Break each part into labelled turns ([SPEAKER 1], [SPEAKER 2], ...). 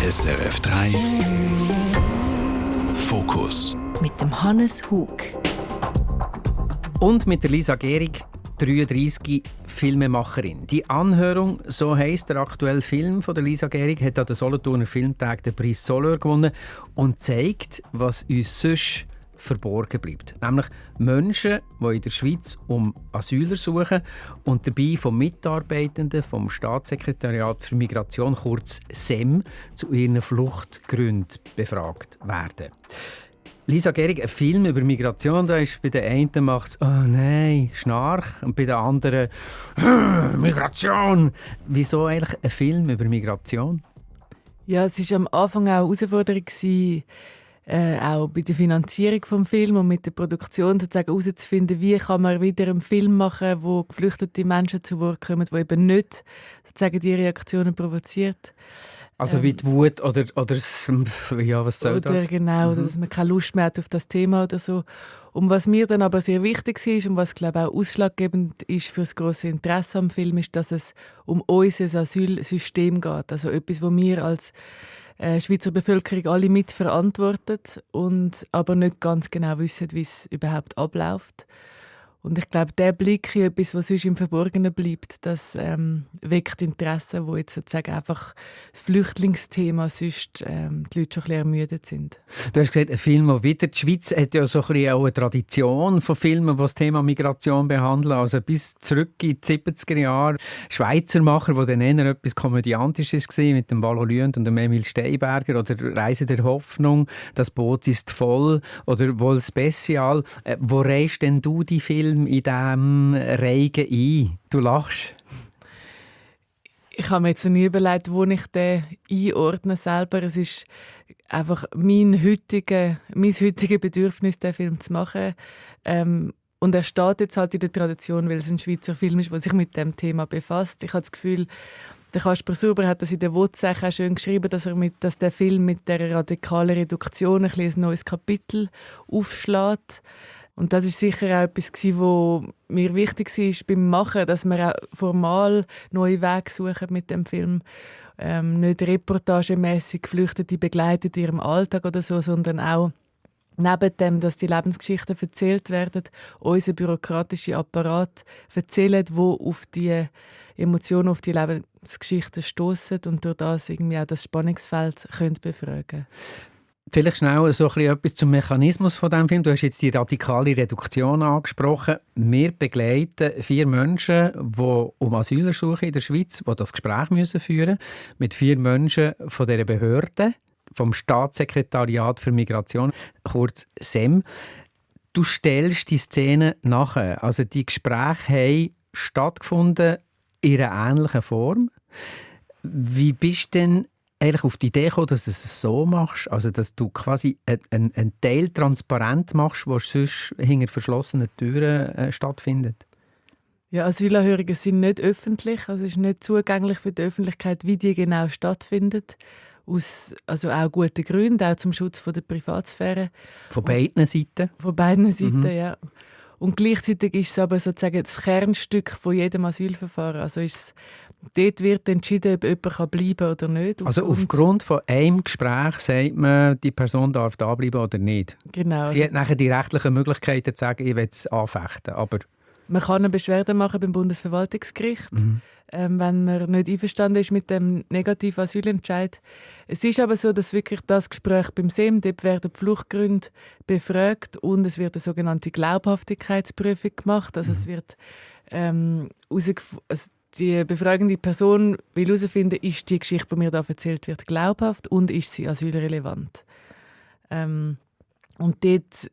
[SPEAKER 1] SRF 3 Fokus
[SPEAKER 2] mit dem Hannes Hug.
[SPEAKER 3] Und mit der Lisa Gehrig, 33, Filmemacherin. Die Anhörung, so heisst der aktuelle Film von der Lisa Gehrig, hat an den Solothurner Filmtag den Preis Soleur gewonnen und zeigt, was uns sonst verborgen bleibt. Nämlich Menschen, die in der Schweiz um Asyl suchen und dabei von Mitarbeitenden vom Staatssekretariat für Migration, kurz SEM, zu ihren Fluchtgründen befragt werden. Lisa Gehrig, ein Film über Migration, da ist bei den einen macht es «Oh nein, Schnarch» und bei den anderen «Migration». Wieso eigentlich ein Film über Migration?
[SPEAKER 4] Ja, es war am Anfang auch eine Herausforderung, auch bei der Finanzierung des Films und mit der Produktion sozusagen herauszufinden, wie kann man wieder einen Film machen, wo geflüchtete Menschen zu Wort kommen, die eben nicht sozusagen die Reaktionen provoziert.
[SPEAKER 3] Also wie die Wut oder ja, was soll
[SPEAKER 4] oder
[SPEAKER 3] das?
[SPEAKER 4] Genau, dass man keine Lust mehr hat auf das Thema oder so. Und was mir dann aber sehr wichtig ist und was, glaube ich, auch ausschlaggebend ist für das grosse Interesse am Film, ist, dass es um unser Asylsystem geht. Also etwas, wo wir als Schweizer Bevölkerung alle mitverantworten und aber nicht ganz genau wissen, wie es überhaupt abläuft. Und ich glaube, der Blick in etwas, was sonst im Verborgenen bleibt, das weckt Interesse, wo jetzt sozusagen einfach das Flüchtlingsthema sonst die Leute schon ein bisschen ermüdet sind.
[SPEAKER 3] Du hast gesagt, ein Film, der wieder die Schweiz hat ja so ein bisschen auch eine Tradition von Filmen, die das Thema Migration behandeln. Also bis zurück in die 70er Jahre. Schweizer Macher, die dann eher etwas Komödiantisches war, mit dem Valo Lüend und dem Emil Steinberger oder «Reise der Hoffnung», «Das Boot ist voll» oder «Vol Special». Wo reist denn du die Filme in diesem Regen ein? Du lachst.
[SPEAKER 4] Ich habe mir jetzt noch nie überlegt, wo ich den einordne selber. Es ist einfach mein heutiges Bedürfnis, den Film zu machen. Und er steht jetzt halt in der Tradition, weil es ein Schweizer Film ist, der sich mit dem Thema befasst. Ich habe das Gefühl, der Kasper Suber hat das in der WhatsApp auch schön geschrieben, dass der Film mit der radikalen Reduktion ein neues Kapitel aufschlägt. Und das ist sicher auch etwas, was mir wichtig war beim Machen, dass wir auch formal neue Wege suchen mit dem Film. Nicht reportagemässig Geflüchtete begleiten in ihrem Alltag oder so, sondern auch neben dem, dass die Lebensgeschichten erzählt werden, unser bürokratischer Apparat erzählt, wo auf die Emotionen, auf die Lebensgeschichten stoßen und durch das irgendwie auch das Spannungsfeld befragen können.
[SPEAKER 3] Vielleicht schnell so etwas zum Mechanismus von diesem Film. Du hast jetzt die radikale Reduktion angesprochen. Wir begleiten 4 Menschen, die um Asyl suchen in der Schweiz, die das Gespräch führen müssen, mit 4 Menschen von dieser Behörde, vom Staatssekretariat für Migration, kurz SEM. Du stellst die Szene nachher. Also die Gespräche haben stattgefunden in einer ähnlichen Form. Wie bist du denn eigentlich auf die Idee gekommen, dass du es so machst, also dass du quasi einen Teil transparent machst, der sonst hinter verschlossenen Türen stattfindet?
[SPEAKER 4] Ja, Asylanhörungen sind nicht öffentlich, also es ist nicht zugänglich für die Öffentlichkeit, wie die genau stattfinden. Aus auch guten Gründen, auch zum Schutz von der Privatsphäre.
[SPEAKER 3] Von beiden Seiten?
[SPEAKER 4] Von beiden Seiten, ja. Und gleichzeitig ist es aber sozusagen das Kernstück von jedem Asylverfahren. Also dort wird entschieden, ob jemand bleiben kann oder nicht.
[SPEAKER 3] Also aufgrund von einem Gespräch sagt man, die Person darf da bleiben oder nicht.
[SPEAKER 4] Genau.
[SPEAKER 3] Sie hat nachher die rechtlichen Möglichkeiten zu sagen, ich will es anfechten. Aber
[SPEAKER 4] man kann eine Beschwerde machen beim Bundesverwaltungsgericht, wenn man nicht einverstanden ist mit dem negativen Asylentscheid. Es ist aber so, dass wirklich das Gespräch beim SEM, dort werden die Fluchtgründe befragt und es wird eine sogenannte Glaubhaftigkeitsprüfung gemacht. Also es wird die befragende Person will herausfinden, ist die Geschichte, die mir da erzählt wird, glaubhaft und ist sie asylrelevant. Und dort,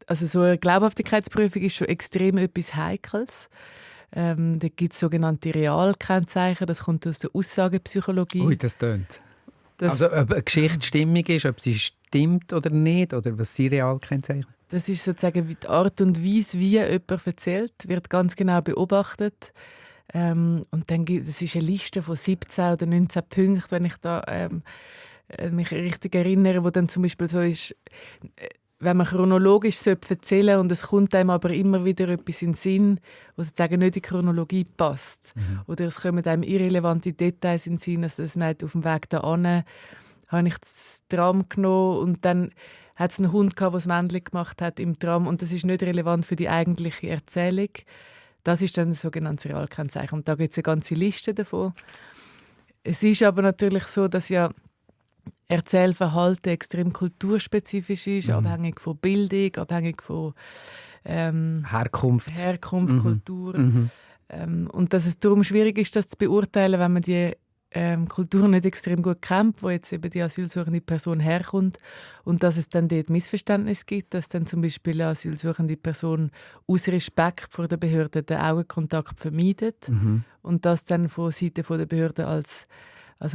[SPEAKER 4] also so eine Glaubhaftigkeitsprüfung ist schon extrem etwas Heikles. Da gibt es sogenannte Realkennzeichen, das kommt aus der Aussagepsychologie.
[SPEAKER 3] ui, das tönt. Also ob eine Geschichte stimmig ist, ob sie stimmt oder nicht, oder was sind Realkennzeichen?
[SPEAKER 4] Das ist sozusagen die Art und Weise, wie jemand erzählt, wird ganz genau beobachtet. Und dann es ist eine Liste von 17 oder 19 Punkten, wenn ich da mich richtig erinnere, wo dann zum Beispiel so ist, wenn man chronologisch erzählen sollte und es kommt einem aber immer wieder etwas in den Sinn, was sozusagen nicht in die Chronologie passt. Oder es kommen einem irrelevante Details in den Sinn, also dass man auf dem Weg dahin habe ich das Tram genommen und dann hat es einen Hund gehabt, der das Männchen gemacht hat im Tram und das ist nicht relevant für die eigentliche Erzählung. Das ist dann ein sogenanntes Realkennzeichen und da gibt es eine ganze Liste davon. Es ist aber natürlich so, dass ja Erzählverhalten extrem kulturspezifisch ist, abhängig von Bildung, abhängig von
[SPEAKER 3] Herkunft,
[SPEAKER 4] Kultur. Und dass es darum schwierig ist, das zu beurteilen, wenn man die Kultur nicht extrem gut kennt, wo jetzt eben die asylsuchende Person herkommt und dass es dann dort Missverständnisse gibt, dass dann zum Beispiel eine asylsuchende Person aus Respekt vor der Behörde den Augenkontakt vermeidet und das dann von Seite der Behörde als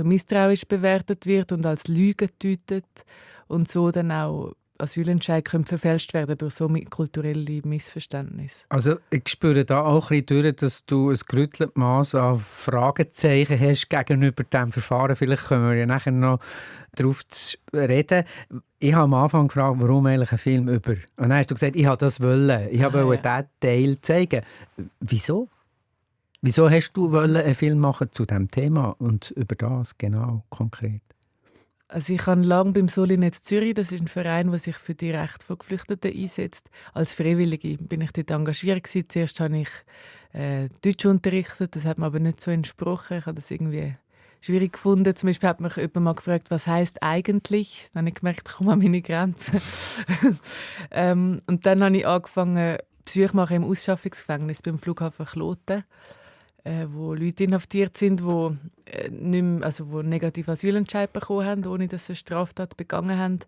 [SPEAKER 4] misstrauisch bewertet wird und als Lüge deutet und so dann auch Asylentscheid können verfälscht werden durch so kulturelle Missverständnisse.
[SPEAKER 3] Also ich spüre da auch ein bisschen durch, dass du ein gerütteltes Maß an Fragezeichen hast gegenüber diesem Verfahren. Vielleicht können wir ja nachher noch darauf reden. Ich habe am Anfang gefragt, warum eigentlich ein Film über... Und dann hast du gesagt, ich wollte das wollen. Ich wollte diesen Teil zeigen. Wieso? Wieso hast du einen Film machen zu diesem Thema und über das genau, konkret?
[SPEAKER 4] Also ich habe lange beim Solinetz Zürich, das ist ein Verein, der sich für die Rechte von Geflüchteten einsetzt. Als Freiwillige bin ich dort engagiert gewesen. Zuerst habe ich Deutsch unterrichtet, das hat mir aber nicht so entsprochen. Ich habe das irgendwie schwierig gefunden. Zum Beispiel hat mich jemand mal gefragt, was heisst eigentlich? Dann habe ich gemerkt, ich komme an meine Grenzen. Und dann habe ich angefangen, Besuche machen im Ausschaffungsgefängnis beim Flughafen Kloten, wo Leute inhaftiert sind, die wo negative Asylentscheid bekommen haben, ohne dass sie eine Straftat begangen haben.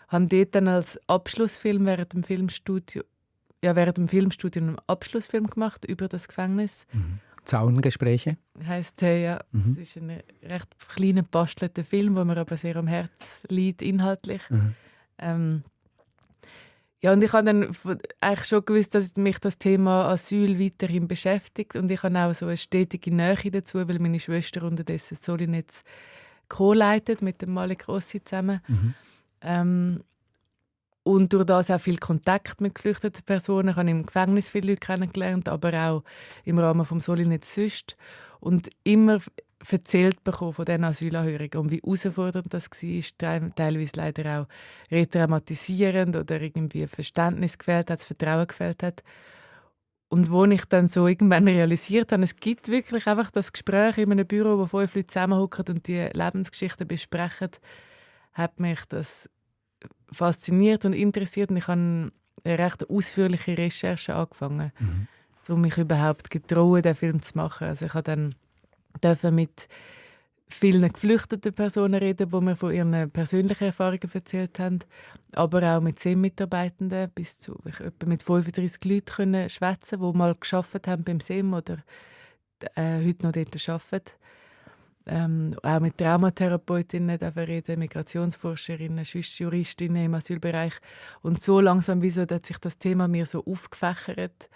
[SPEAKER 4] Haben dort dann als Abschlussfilm während dem Filmstudium einen Abschlussfilm gemacht über das Gefängnis.
[SPEAKER 3] Zaungespräche?
[SPEAKER 4] Heisst ja. Es ist ein recht kleiner, bastelter Film, der mir aber sehr am Herzen liegt, inhaltlich. Ja, und ich habe dann eigentlich schon gewusst, dass mich das Thema Asyl weiterhin beschäftigt. Und ich habe auch so eine stetige Nähe dazu, weil meine Schwester unterdessen Solinetz co-leitet mit dem Malik Rossi zusammen. Und durch das auch viel Kontakt mit geflüchteten Personen. Ich habe im Gefängnis viele Leute kennengelernt, aber auch im Rahmen des Solinetz sonst. Und immer erzählt bekommen von diesen Asylanhörigen und wie herausfordernd das war, teilweise leider auch retraumatisierend oder irgendwie Verständnis gefehlt hat, das Vertrauen gefehlt hat. Und wo ich dann so irgendwann realisiert habe, es gibt wirklich einfach das Gespräch in einem Büro, wo 5 Leute zusammenhocken und die Lebensgeschichten besprechen, hat mich das fasziniert und interessiert und ich habe eine recht ausführliche Recherche angefangen, um mich überhaupt getrauen, den Film zu machen. Also ich habe dann mit vielen geflüchteten Personen reden, die mir von ihren persönlichen Erfahrungen erzählt haben, aber auch mit SEM-Mitarbeitenden, bis zu etwa mit 35 Leuten können schwätzen, die mal gearbeitet haben beim SEM oder heute noch dort arbeiten. Auch mit Traumatherapeutinnen reden, Migrationsforscherinnen, Juristinnen im Asylbereich. Und so langsam hat sich das Thema mir so aufgefächert.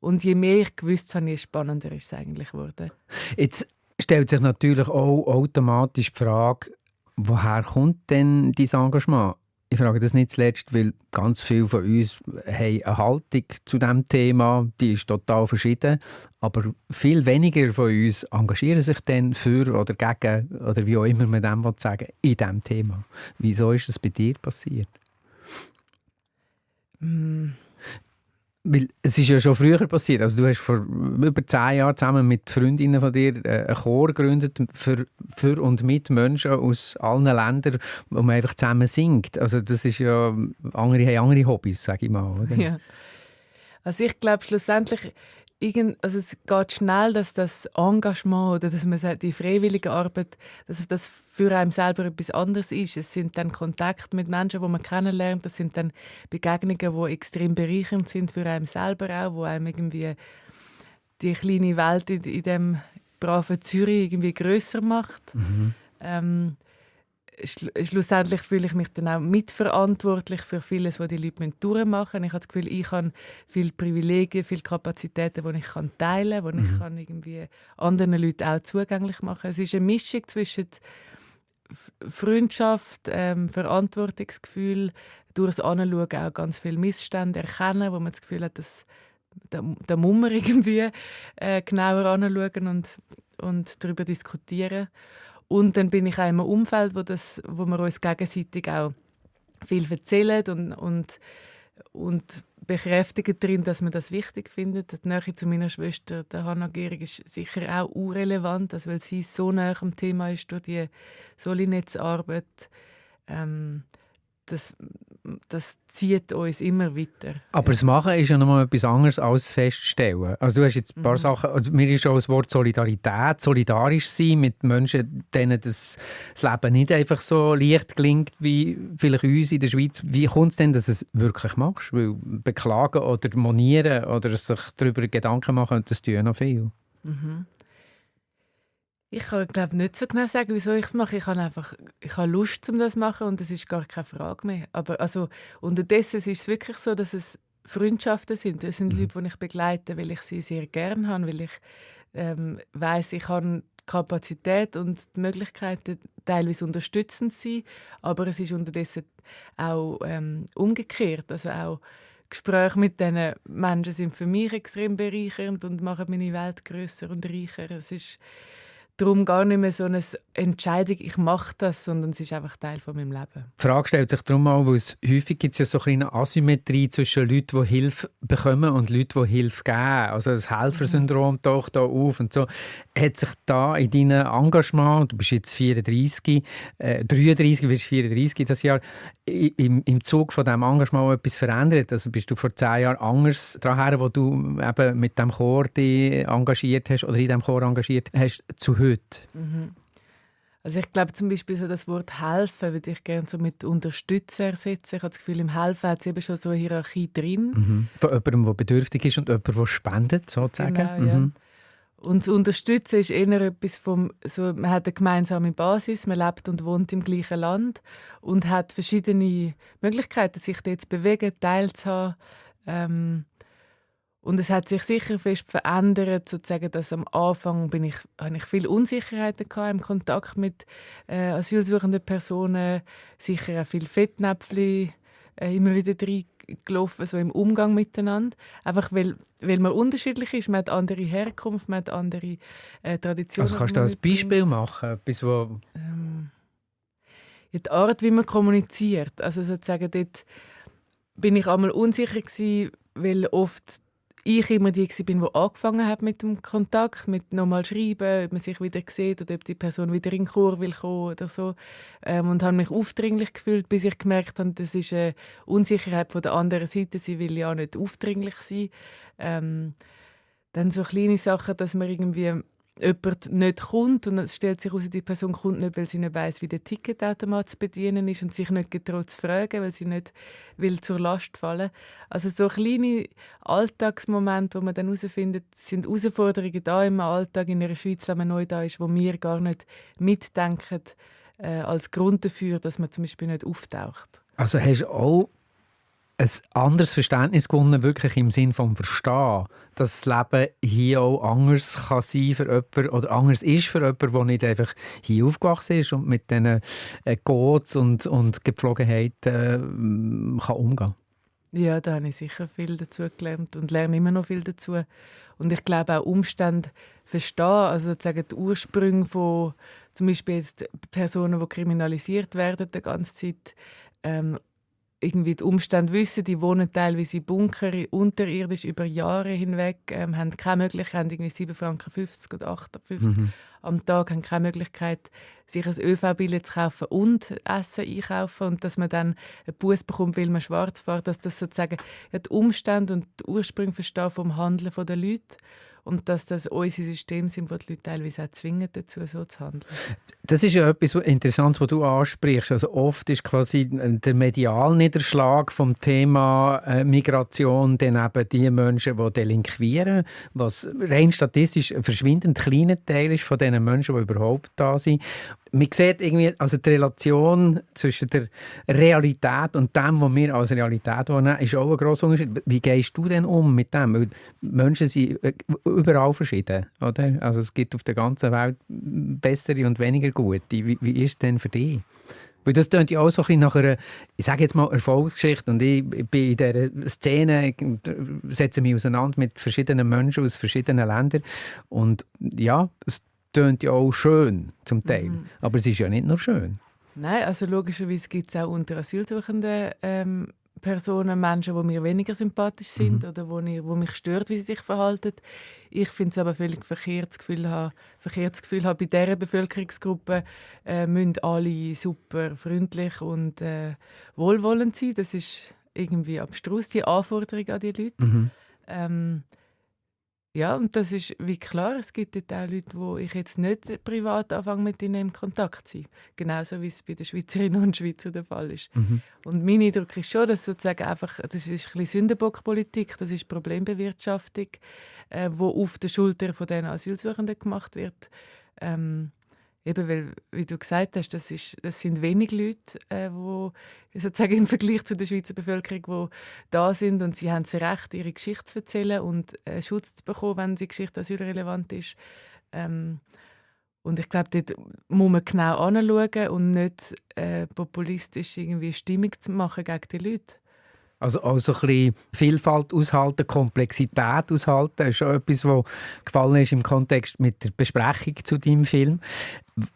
[SPEAKER 4] Und je mehr ich gewusst habe, je spannender ist es eigentlich geworden.
[SPEAKER 3] Jetzt stellt sich natürlich auch automatisch die Frage, woher kommt denn dieses Engagement? Ich frage das nicht zuletzt, weil ganz viele von uns haben eine Haltung zu diesem Thema, die ist total verschieden. Aber viel weniger von uns engagieren sich dann für oder gegen, oder wie auch immer man dem sagen will, in diesem Thema. Wieso ist das bei dir passiert? Weil es ist ja schon früher passiert. Also du hast vor über 10 Jahren zusammen mit Freundinnen von dir einen Chor gegründet für und mit Menschen aus allen Ländern, wo man einfach zusammen singt. Also das ist ja, andere haben andere Hobbys, sage ich mal. Oder?
[SPEAKER 4] Ja. Also ich glaube schlussendlich, es geht schnell, dass das Engagement oder dass man sagt, die freiwillige Arbeit, dass das für einen selber etwas anderes ist. Es sind dann Kontakte mit Menschen, die man kennenlernt. Das sind dann Begegnungen, die extrem bereichernd sind für einen selber auch, wo einem irgendwie die kleine Welt in diesem braven Zürich irgendwie grösser macht. Schlussendlich fühle ich mich dann auch mitverantwortlich für vieles, was die Leute durchmachen müssen. Ich habe das Gefühl, ich habe viele Privilegien, viele Kapazitäten, die ich teilen kann, die ich kann irgendwie anderen Leuten auch zugänglich machen kann. Es ist eine Mischung zwischen Freundschaft, Verantwortungsgefühl, durchs Anschauen auch ganz viele Missstände erkennen, wo man das Gefühl hat, dass da muss man irgendwie genauer anschauen und darüber diskutieren. Und dann bin ich auch in einem Umfeld, wo wir uns gegenseitig auch viel erzählen und bekräftigen darin, dass man das wichtig findet. Die Nähe zu meiner Schwester, der Hannah Gehrig, ist sicher auch urrelevant, also weil sie so nah am Thema ist durch die Solinetzarbeit. Das zieht uns immer weiter.
[SPEAKER 3] Aber das Machen ist ja noch mal etwas anderes als das Feststellen. Also du hast jetzt ein paar Sachen, also mir ist auch das Wort Solidarität, solidarisch sein mit Menschen, denen das Leben nicht einfach so leicht gelingt wie vielleicht uns in der Schweiz. Wie kommt es denn, dass du es wirklich machst? Weil beklagen oder monieren oder sich darüber Gedanken machen, das tun ja noch viel.
[SPEAKER 4] Ich kann glaube nicht so genau sagen, wieso ich es mache. Ich habe Lust, um das zu machen und es ist gar keine Frage mehr. Aber also, unterdessen ist es wirklich so, dass es Freundschaften sind. Es sind Leute, die ich begleite, weil ich sie sehr gerne habe, weil ich weiss, ich habe die Kapazität und die Möglichkeiten, teilweise unterstützend zu sein. Aber es ist unterdessen auch umgekehrt. Also auch Gespräche mit diesen Menschen sind für mich extrem bereichernd und machen meine Welt grösser und reicher. Es ist darum gar nicht mehr so eine Entscheidung, ich mache das, sondern es ist einfach Teil von meinem Leben.
[SPEAKER 3] Die Frage stellt sich darum auch, weil es häufig gibt es ja so eine Asymmetrie zwischen Leuten, die Hilfe bekommen und Leuten, die Hilfe geben. Also das Helfersyndrom taucht da auf und so. Hat sich da in deinem Engagement, du bist jetzt 33 wirst 34 das Jahr, im Zug von diesem Engagement etwas verändert? Also bist du vor 10 Jahren anders daran, wo du eben mit dem Chor dich engagiert hast oder in diesem Chor engagiert hast, zu heute?
[SPEAKER 4] Also ich glaube zum Beispiel so das Wort «helfen» würde ich gerne so mit «unterstützen» ersetzen. Ich habe das Gefühl, im Helfen hat es eben schon so eine Hierarchie drin.
[SPEAKER 3] Von jemandem, der bedürftig ist und jemandem, der spendet, sozusagen.
[SPEAKER 4] Genau, ja. Und das Unterstützen ist eher etwas man hat eine gemeinsame Basis, man lebt und wohnt im gleichen Land und hat verschiedene Möglichkeiten, sich dort zu bewegen, teilzuhaben. Und es hat sich sicher fest verändert, sozusagen, dass am Anfang hatte ich viel Unsicherheiten im Kontakt mit asylsuchenden Personen, sicher auch viel Fettnäpfchen immer wieder reingelaufen, so im Umgang miteinander. Einfach weil man unterschiedlich ist, man hat andere Herkunft, man hat andere Traditionen.
[SPEAKER 3] Also kannst du da ein Beispiel machen? Etwas, wo
[SPEAKER 4] die Art, wie man kommuniziert. Also sozusagen, dort bin ich einmal unsicher gewesen, weil oft ich immer die bin, die angefangen hat mit dem Kontakt, mit nochmal schreiben, ob man sich wieder sieht oder ob die Person wieder in den Chor will kommen oder so. Und habe mich aufdringlich gefühlt, bis ich gemerkt habe, das ist eine Unsicherheit von der anderen Seite. Sie will ja nicht aufdringlich sein. Dann so kleine Sachen, dass man irgendwie jemand nicht kommt und es stellt sich heraus, die Person kommt nicht, weil sie nicht weiss, wie der Ticketautomat zu bedienen ist und sich nicht getraut zu fragen, weil sie nicht will zur Last fallen. Also so kleine Alltagsmomente, wo man dann herausfindet, sind Herausforderungen da im Alltag in der Schweiz, wenn man neu da ist, wo wir gar nicht mitdenken als Grund dafür, dass man zum Beispiel nicht auftaucht.
[SPEAKER 3] Also hast du auch ein anderes Verständnis gewonnen, wirklich im Sinn vom Verstehen, dass das Leben hier auch anders kann sein für jemanden oder anders ist für jemanden, der nicht einfach hier aufgewachsen ist und mit diesen Codes und Gepflogenheiten kann umgehen.
[SPEAKER 4] Ja, da habe ich sicher viel dazu gelernt und lerne immer noch viel dazu. Und ich glaube auch Umstände verstehen, also sozusagen die Ursprünge von zum Beispiel jetzt Personen, die kriminalisiert werden die ganze Zeit, irgendwie die Umstände wissen, die wohnen teilweise in Bunker unterirdisch über Jahre hinweg, haben keine Möglichkeit, haben irgendwie 7,50 Franken oder 8,50 am Tag, haben keine Möglichkeit, sich ein ÖV-Billett zu kaufen und Essen einkaufen und dass man dann einen Buß bekommt, weil man schwarz fährt, dass das sozusagen die Umstände und die Ursprünge verstehen vom Handeln der Leute. Und dass das unsere Systeme sind, die die Leute teilweise auch zwingen, dazu so zu handeln. Das
[SPEAKER 3] ist ja etwas Interessantes, was du ansprichst. Also oft ist quasi der Medialniederschlag vom Thema Migration dann eben die Menschen, die delinquieren, was rein statistisch ein verschwindend kleiner Teil ist von den Menschen, die überhaupt da sind. Man sieht irgendwie, also die Relation zwischen der Realität und dem, was wir als Realität wahrnehmen, ist auch ein grosser Unterschied. Wie gehst du denn um mit dem? Weil Menschen sind überall verschieden, oder? Also es gibt auf der ganzen Welt bessere und weniger gute. Wie ist es denn für dich? Weil das klingt ja auch so ein bisschen nach einer, ich sage jetzt mal, Erfolgsgeschichte. Und ich bin in dieser Szene, setze mich auseinander mit verschiedenen Menschen aus verschiedenen Ländern. Und ja, es tönt ja auch schön zum Teil. Aber es ist ja nicht nur schön.
[SPEAKER 4] Nein, also logischerweise gibt es auch unter Asylsuchenden Personen, Menschen, die mir weniger sympathisch sind oder wo mich stört, wie sie sich verhalten. Ich finde es aber völlig verkehrt, das Gefühl habe, bei dieser Bevölkerungsgruppe müssen alle super freundlich und wohlwollend sein. Das ist irgendwie abstrus, die Anforderung an die Leute. Ja, und das ist wie klar, es gibt dort auch Leute, wo ich jetzt nicht privat anfange, mit ihnen in Kontakt zu sein. Genauso wie es bei den Schweizerinnen und Schweizern der Fall ist. Und mein Eindruck ist schon, dass sozusagen einfach, das ist ein bisschen Sündenbockpolitik, das ist Problembewirtschaftung, wo auf den Schultern von den Asylsuchenden gemacht wird. Eben, weil, wie du gesagt hast, das sind wenig Leute, die sozusagen im Vergleich zu der Schweizer Bevölkerung, die da sind und sie haben das Recht, ihre Geschichte zu erzählen und Schutz zu bekommen, wenn die Geschichte asylrelevant ist. Und ich glaube, dort muss man genau anschauen und nicht populistisch irgendwie Stimmung zu machen gegen die Leute.
[SPEAKER 3] Also auch so ein bisschen Vielfalt aushalten, Komplexität aushalten, das ist schon etwas, was gefallen ist im Kontext mit der Besprechung zu deinem Film.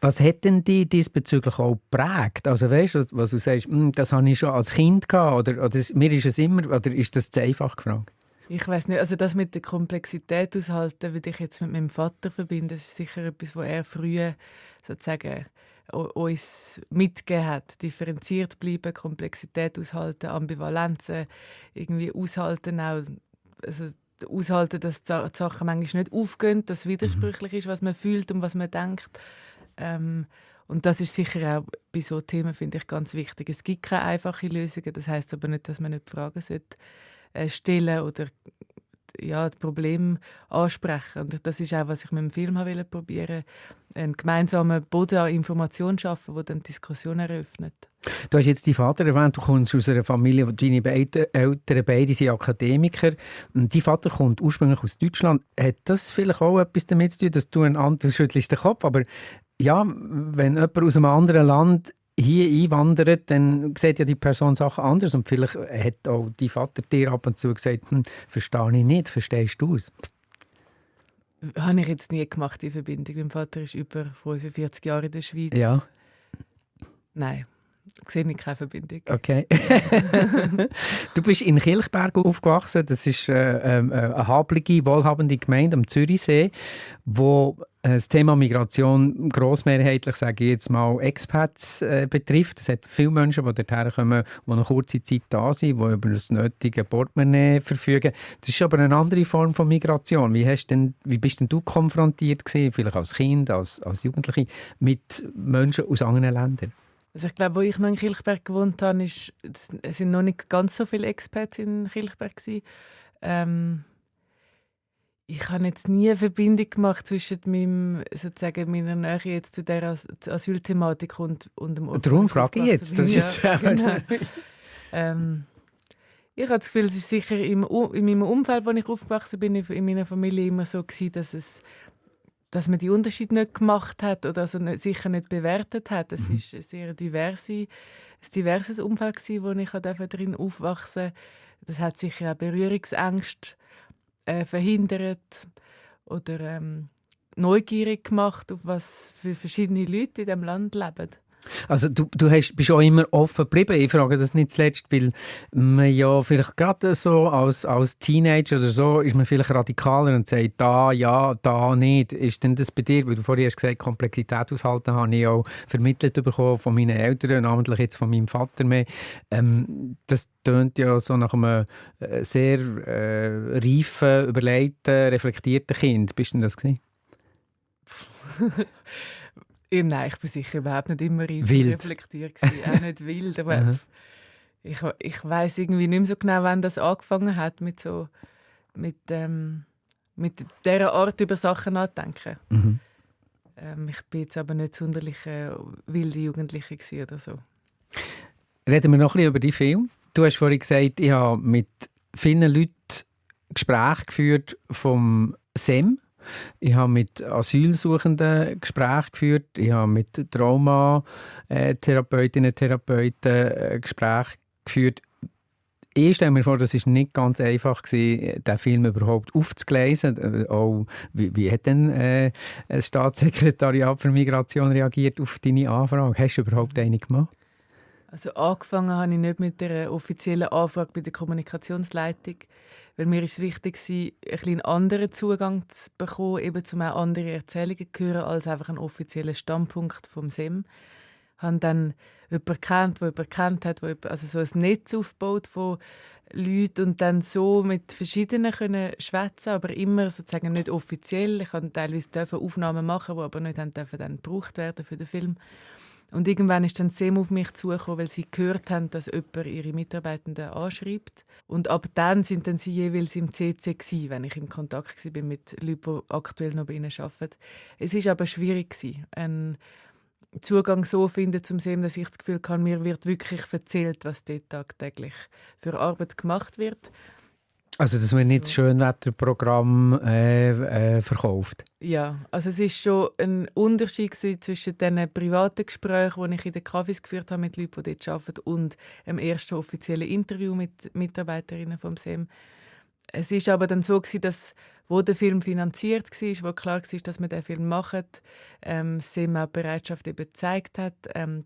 [SPEAKER 3] Was hat denn dich diesbezüglich auch geprägt? Also weißt du, was du sagst, das habe ich schon als Kind gehabt oder mir ist es immer, oder ist das zu einfach gefragt?
[SPEAKER 4] Ich weiß nicht, also das mit der Komplexität aushalten, würde ich jetzt mit meinem Vater verbinden. Das ist sicher etwas, was er früher sozusagen uns mitgegeben hat. Differenziert bleiben, Komplexität aushalten, Ambivalenzen irgendwie aushalten, auch, also aushalten, dass die Sachen manchmal nicht aufgehen, dass es widersprüchlich ist, was man fühlt und was man denkt. Und das ist sicher auch bei solchen Themen, finde ich, ganz wichtig. Es gibt keine einfachen Lösungen, das heisst aber nicht, dass man nicht Fragen stellen oder das Problem ansprechen. Und das ist auch, was ich mit dem Film probieren wollte, einen gemeinsamen Boden an Informationen zu schaffen, der dann Diskussionen eröffnet.
[SPEAKER 3] Du hast jetzt deinen Vater erwähnt, du kommst aus einer Familie, deine beiden Eltern beide sind Akademiker. Dein Vater kommt ursprünglich aus Deutschland. Hat das vielleicht auch etwas damit zu tun, dass du schüttelst den Kopf, aber ja, wenn jemand aus einem anderen Land hier einwandert, dann sieht ja die Person Sachen anders. Und vielleicht hat auch dein Vater dir ab und zu gesagt, verstehe ich nicht, verstehst du es?
[SPEAKER 4] Habe ich jetzt nie gemacht, die Verbindung. Mein Vater ist über 45 Jahre in der Schweiz.
[SPEAKER 3] Ja.
[SPEAKER 4] Nein, sehe ich keine Verbindung.
[SPEAKER 3] Okay. Du bist in Kilchberg aufgewachsen. Das ist eine hablige, wohlhabende Gemeinde am Zürichsee, wo das Thema Migration grossmehrheitlich, sage ich jetzt mal, Expats betrifft. Es hat viele Menschen, die dorthin kommen, die eine kurze Zeit da sind, die über das nötige Portemonnaie verfügen. Das ist aber eine andere Form von Migration. Wie bist denn du konfrontiert gewesen, vielleicht als Kind, als Jugendliche, mit Menschen aus anderen Ländern?
[SPEAKER 4] Also ich glaube, wo ich noch in Kilchberg gewohnt habe, es sind noch nicht ganz so viele Expats in Kilchberg gewesen. Ich habe jetzt nie eine Verbindung gemacht zwischen meiner Nähe jetzt zu der Asylthematik und dem Ort.
[SPEAKER 3] Darum frage ich jetzt. Das ist jetzt
[SPEAKER 4] genau. Ich habe das Gefühl, es ist sicher in meinem Umfeld, wo ich aufgewachsen bin, in meiner Familie immer so gewesen, dass man die Unterschiede nicht gemacht hat oder sicher nicht bewertet hat. Es ist ein sehr diverses Umfeld gewesen, wo ich drin aufwachsen durfte. Das hat sicher auch Berührungsängste verhindert oder neugierig gemacht, auf was für verschiedene Leute in diesem Land leben.
[SPEAKER 3] Also du bist auch immer offen geblieben. Ich frage das nicht zuletzt, weil man ja vielleicht gerade so als Teenager oder so ist man vielleicht radikaler und sagt, da ja, da nicht. Ist denn das bei dir, weil du vorhin hast gesagt, Komplexität aushalten, habe ich auch vermittelt bekommen von meinen Eltern, namentlich jetzt von meinem Vater mehr. Das tönt ja so nach einem sehr reifen, überlegten, reflektierten Kind. Bist du das gewesen?
[SPEAKER 4] Nein, ich war sicher überhaupt nicht immer reflektiert. Auch nicht wild. Aber ich weiss irgendwie nicht mehr so genau, wann das angefangen hat, mit dieser Art über Sachen nachzudenken. Ich bin jetzt aber nicht sonderlich wilde Jugendliche oder so.
[SPEAKER 3] Reden wir noch ein bisschen über deinen Film. Du hast vorhin gesagt, ich habe mit vielen Leuten Gespräche geführt vom SEM. Ich habe mit Asylsuchenden Gespräche geführt. Ich habe mit Traumatherapeutinnen und Therapeuten Gespräche geführt. Ich stelle mir vor, das war nicht ganz einfach, den Film überhaupt aufzugleisen. Auch, wie hat denn das Staatssekretariat für Migration reagiert auf deine Anfrage? Hast du überhaupt eine gemacht?
[SPEAKER 4] Also angefangen habe ich nicht mit der offiziellen Anfrage bei der Kommunikationsleitung, weil mir ist es wichtig war, einen anderen Zugang zu bekommen, eben um auch andere Erzählungen zu hören, als einfach einen offiziellen Standpunkt vom SEM. Ich habe dann jemanden kennt, also so ein Netz aufgebaut von Leuten und dann so mit verschiedenen können schwätzen, aber immer sozusagen nicht offiziell. Ich durfte teilweise Aufnahmen machen, die aber nicht dann gebraucht werden für den Film. Und irgendwann ist dann SEM auf mich zugekommen, weil sie gehört haben, dass jemand ihre Mitarbeitenden anschreibt. Und ab dann sind dann sie jeweils im CC gewesen, wenn ich im Kontakt war mit Leuten, die aktuell noch bei ihnen arbeiten. Es war aber schwierig, einen Zugang so zu finden zum SEM, dass ich das Gefühl habe, mir wird wirklich erzählt, was dort tagtäglich für Arbeit gemacht wird.
[SPEAKER 3] Also, dass man nicht das Schönwetterprogramm verkauft?
[SPEAKER 4] Ja, also es war schon ein Unterschied zwischen den privaten Gesprächen, die ich in den Cafés geführt habe mit Leuten, die dort arbeiten, und dem ersten offiziellen Interview mit Mitarbeiterinnen vom SEM. Es war aber dann so, dass, wo der Film finanziert war, wo klar war, dass wir diesen Film machen, SEM auch Bereitschaft eben gezeigt hat,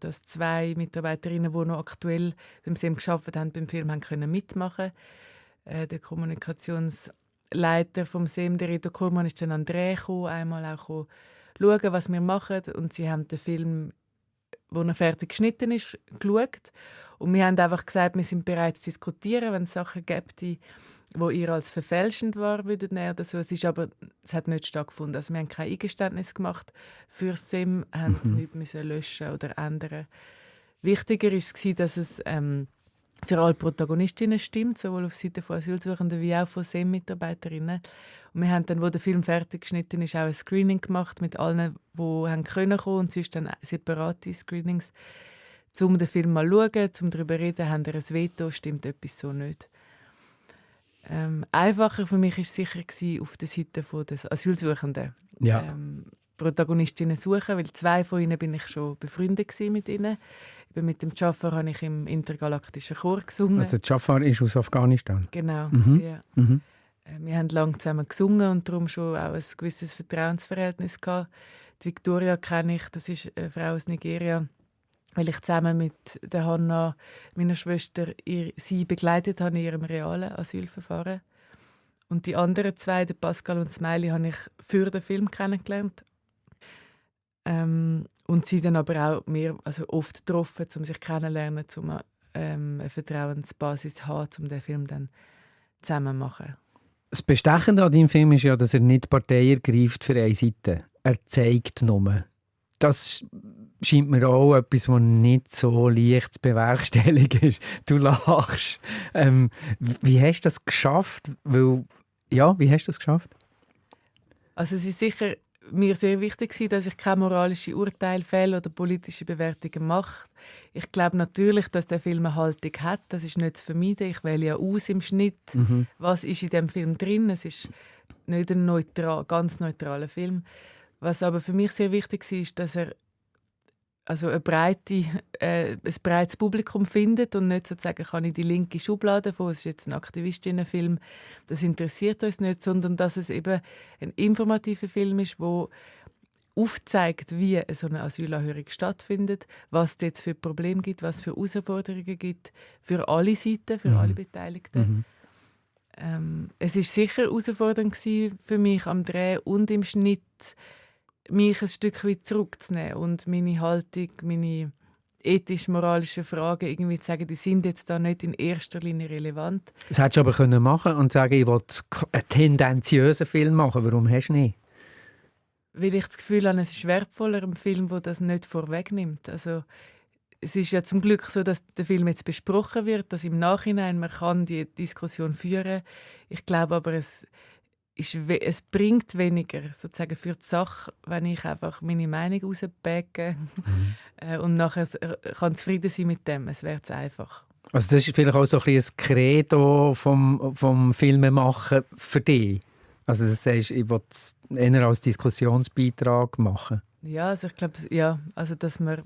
[SPEAKER 4] dass 2 Mitarbeiterinnen, die noch aktuell beim SEM gearbeitet haben, beim Film haben können mitmachen. Der Kommunikationsleiter vom SEM, der Reto Kurmann, ist dann an Dreh gekommen, einmal auch schauen, was wir machen. Und sie haben den Film, wo er fertig geschnitten ist, geschaut. Und wir haben einfach gesagt, wir sind bereit zu diskutieren, wenn es Sachen gibt, die ihr als verfälschend war, würdet nehmen oder so. Es hat nicht stattgefunden. Also wir haben kein Eingeständnis gemacht für SEM, haben nichts müssen löschen oder ändern. Wichtiger war es, dass es für alle Protagonistinnen stimmt, sowohl auf Seite von Asylsuchenden wie auch von SEM-Mitarbeiterinnen. Und wir haben dann, wo der Film fertig geschnitten ist, auch ein Screening gemacht mit allen, die kommen können und sonst dann separate Screenings, um den Film mal zu schauen, um darüber zu reden, haben wir ein Veto, stimmt etwas so nicht. Einfacher für mich war es sicher auf der Seite der Asylsuchenden.
[SPEAKER 3] Ja.
[SPEAKER 4] Protagonistinnen suchen, weil 2 von ihnen bin ich schon befreundet mit ihnen. Mit dem Jafar habe ich im intergalaktischen Chor gesungen.
[SPEAKER 3] Also Jafar ist aus Afghanistan?
[SPEAKER 4] Genau, ja.
[SPEAKER 3] Mhm.
[SPEAKER 4] Wir haben lange zusammen gesungen und darum schon auch ein gewisses Vertrauensverhältnis gehabt. Die Victoria kenne ich, das ist eine Frau aus Nigeria, weil ich zusammen mit der Hanna, meiner Schwester, sie begleitet habe in ihrem realen Asylverfahren. Und die anderen 2, der Pascal und Smiley, habe ich für den Film kennengelernt. Und sie dann aber auch mehr, also oft getroffen, um sich kennenzulernen, um eine Vertrauensbasis zu haben, um den Film dann zusammen zu machen.
[SPEAKER 3] Das Bestechende an deinem Film ist ja, dass er nicht Partei ergreift für eine Seite. Er zeigt nur. Das scheint mir auch etwas, was nicht so leicht zu bewerkstelligen ist. Du lachst. Wie hast du das geschafft? Wie hast du das geschafft?
[SPEAKER 4] Also es ist sicher mir sehr wichtig, dass ich keine moralischen Urteile fälle oder politische Bewertungen mache. Ich glaube natürlich, dass der Film eine Haltung hat. Das ist nicht zu vermeiden. Ich wähle ja aus im Schnitt, was ist in dem Film drin. Es ist nicht ein ganz neutraler Film. Was aber für mich sehr wichtig ist, dass er also ein breites Publikum findet und nicht sozusagen kann in die linke Schublade von, es ist jetzt ein Aktivistinnenfilm, das interessiert uns nicht, sondern dass es eben ein informativer Film ist, der aufzeigt, wie so eine Asylanhörung stattfindet, was es jetzt für Probleme gibt, was es für Herausforderungen gibt, für alle Seiten, für alle Beteiligten. Es war sicher herausfordernd für mich am Dreh und im Schnitt, mich ein Stück weit zurückzunehmen und meine Haltung, meine ethisch-moralischen Fragen irgendwie zu sagen, die sind jetzt da nicht in erster Linie relevant.
[SPEAKER 3] Das hättest du aber können machen und sagen, ich will einen tendenziösen Film machen. Warum hast du nicht?
[SPEAKER 4] Weil ich das Gefühl habe, es ist wertvoller, ein Film, der das nicht vorwegnimmt. Also, es ist ja zum Glück so, dass der Film jetzt besprochen wird, dass im Nachhinein man kann die Diskussion führen. Ich glaube aber, es bringt weniger sozusagen für die Sache, wenn ich einfach meine Meinung rausbäge und nachher kann zufrieden sein mit dem. Es wäre zu einfach.
[SPEAKER 3] Also das ist vielleicht auch so ein bisschen ein Credo vom Filmemachen für dich. Also das heißt, ich will es eher als Diskussionsbeitrag machen.
[SPEAKER 4] Ja, also ich glaube, ja, also dass man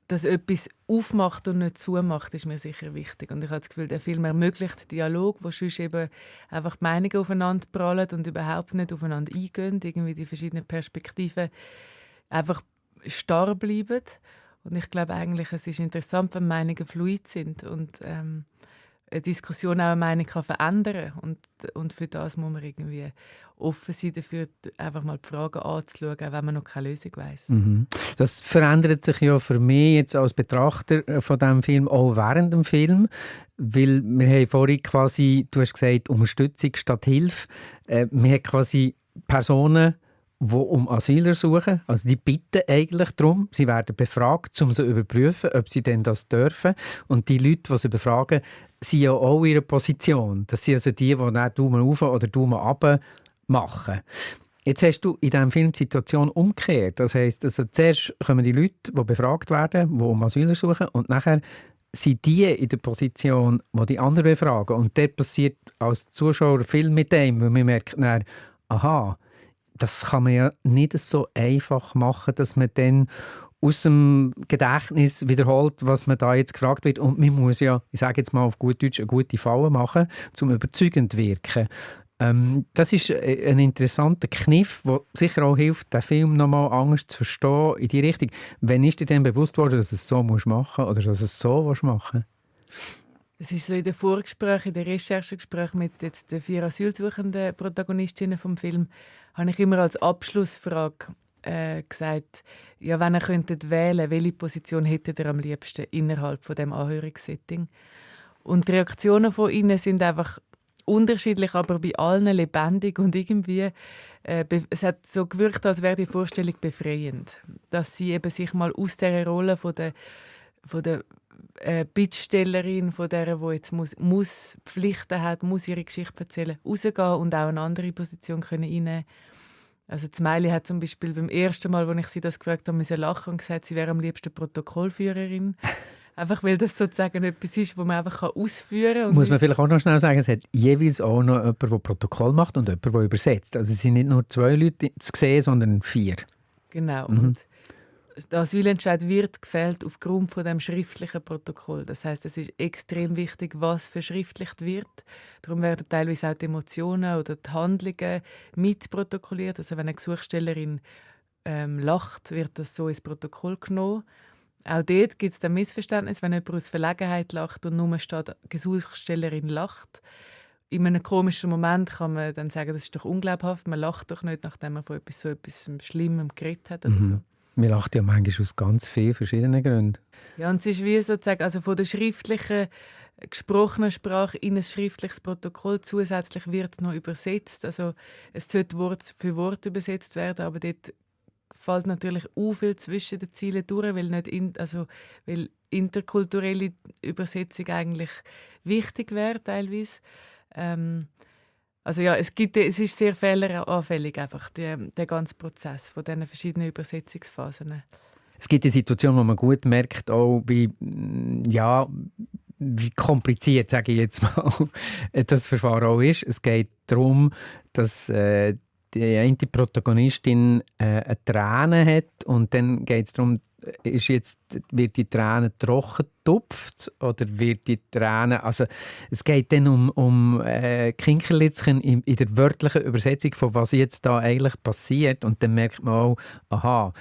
[SPEAKER 4] dass etwas aufmacht und nicht zumacht, ist mir sicher wichtig. Und ich habe das Gefühl, der Film ermöglicht Dialog, wo sonst eben einfach die Meinungen aufeinander prallen und überhaupt nicht aufeinander eingehen, irgendwie die verschiedenen Perspektiven einfach starr bleiben. Und ich glaube eigentlich, es ist interessant, wenn Meinungen fluid sind und eine Diskussion auch eine Meinung kann verändern kann. Und für das muss man irgendwie offen sein dafür, einfach mal die Fragen anzuschauen, auch wenn man noch keine Lösung weiss.
[SPEAKER 3] Mhm. Das verändert sich ja für mich jetzt als Betrachter von diesem Film auch während dem Film, weil wir haben vorhin quasi, du hast gesagt, Unterstützung statt Hilfe. Wir haben quasi Personen, die um Asyl ersuchen. Also die bitten eigentlich darum, sie werden befragt, um zu überprüfen, ob sie denn das dürfen. Und die Leute, die sie befragen, sind ja auch in ihrer Position. Das sind also die dann Daumen rauf oder Daumen runter machen. Jetzt hast du in diesem Film die Situation umgekehrt. Das heisst, also zuerst kommen die Leute, die befragt werden, die um Asyl ersuchen, und nachher sind die in der Position, die die anderen befragen. Und dort passiert als Zuschauer viel mit dem, weil man merkt dann, aha, das kann man ja nicht so einfach machen, dass man dann aus dem Gedächtnis wiederholt, was man da jetzt gefragt wird. Und man muss ja, ich sage jetzt mal auf gut Deutsch, eine gute Falle machen, um überzeugend zu wirken. Das ist ein interessanter Kniff, der sicher auch hilft, den Film noch mal anders zu verstehen in die Richtung. Wann ist dir denn bewusst worden, dass du es so machen musst oder dass du es so machen willst?
[SPEAKER 4] Es ist so in den Vorgesprächen, in den Recherchegesprächen mit jetzt den 4 asylsuchenden Protagonistinnen vom Film, habe ich immer als Abschlussfrage gesagt, ja, wenn ihr könntet wählen, welche Position hättet ihr am liebsten innerhalb von dem Anhörungssetting? Und die Reaktionen von ihnen sind einfach unterschiedlich, aber bei allen lebendig und irgendwie es hat so gewirkt, als wäre die Vorstellung befreiend, dass sie eben sich mal aus der Rolle von der Bittstellerin, von der jetzt muss Pflichten hat, muss ihre Geschichte erzählen, rausgehen und auch eine andere Position können einnehmen. Also Smeili hat zum Beispiel beim ersten Mal, als ich sie das gefragt habe, müssen lachen und gesagt, sie wäre am liebsten Protokollführerin. Einfach weil das sozusagen etwas ist, was man einfach ausführen kann.
[SPEAKER 3] Muss man vielleicht auch noch schnell sagen, es hat jeweils auch noch jemand, der Protokoll macht und jemand, der übersetzt. Also es sind nicht nur 2 Leute zu sehen, sondern 4.
[SPEAKER 4] Genau. Und der Asylentscheid wird gefällt aufgrund von dem schriftlichen Protokoll. Das heißt, es ist extrem wichtig, was verschriftlicht wird. Darum werden teilweise auch die Emotionen oder die Handlungen mitprotokolliert. Also wenn eine Gesuchstellerin lacht, wird das so ins Protokoll genommen. Auch dort gibt es ein Missverständnis, wenn jemand aus Verlegenheit lacht und nur steht, die Gesuchstellerin lacht. In einem komischen Moment kann man dann sagen, das ist doch unglaubhaft, man lacht doch nicht, nachdem man von so etwas Schlimmem geredet hat oder so.
[SPEAKER 3] Wir lachen ja manchmal aus ganz vielen verschiedenen Gründen.
[SPEAKER 4] Ja, und es ist wie sozusagen, also von der schriftlichen, gesprochenen Sprache in ein schriftliches Protokoll. Zusätzlich wird es noch übersetzt. Also es sollte Wort für Wort übersetzt werden, aber dort fällt natürlich auch viel zwischen den Zielen durch, weil interkulturelle Übersetzung eigentlich wichtig wäre teilweise. Also ja, es ist sehr fehleranfällig, einfach der ganze Prozess von diesen verschiedenen Übersetzungsphasen.
[SPEAKER 3] Es gibt eine Situation, wo man gut merkt, auch wie kompliziert, sage ich jetzt mal, das Verfahren auch ist. Es geht darum, dass die eine Protagonistin eine Träne hat und dann geht es darum, wird die Träne trocken getupft oder wird die Träne, also es geht dann um Kinkerlitzchen in der wörtlichen Übersetzung von was jetzt da eigentlich passiert und dann merkt man auch, aha,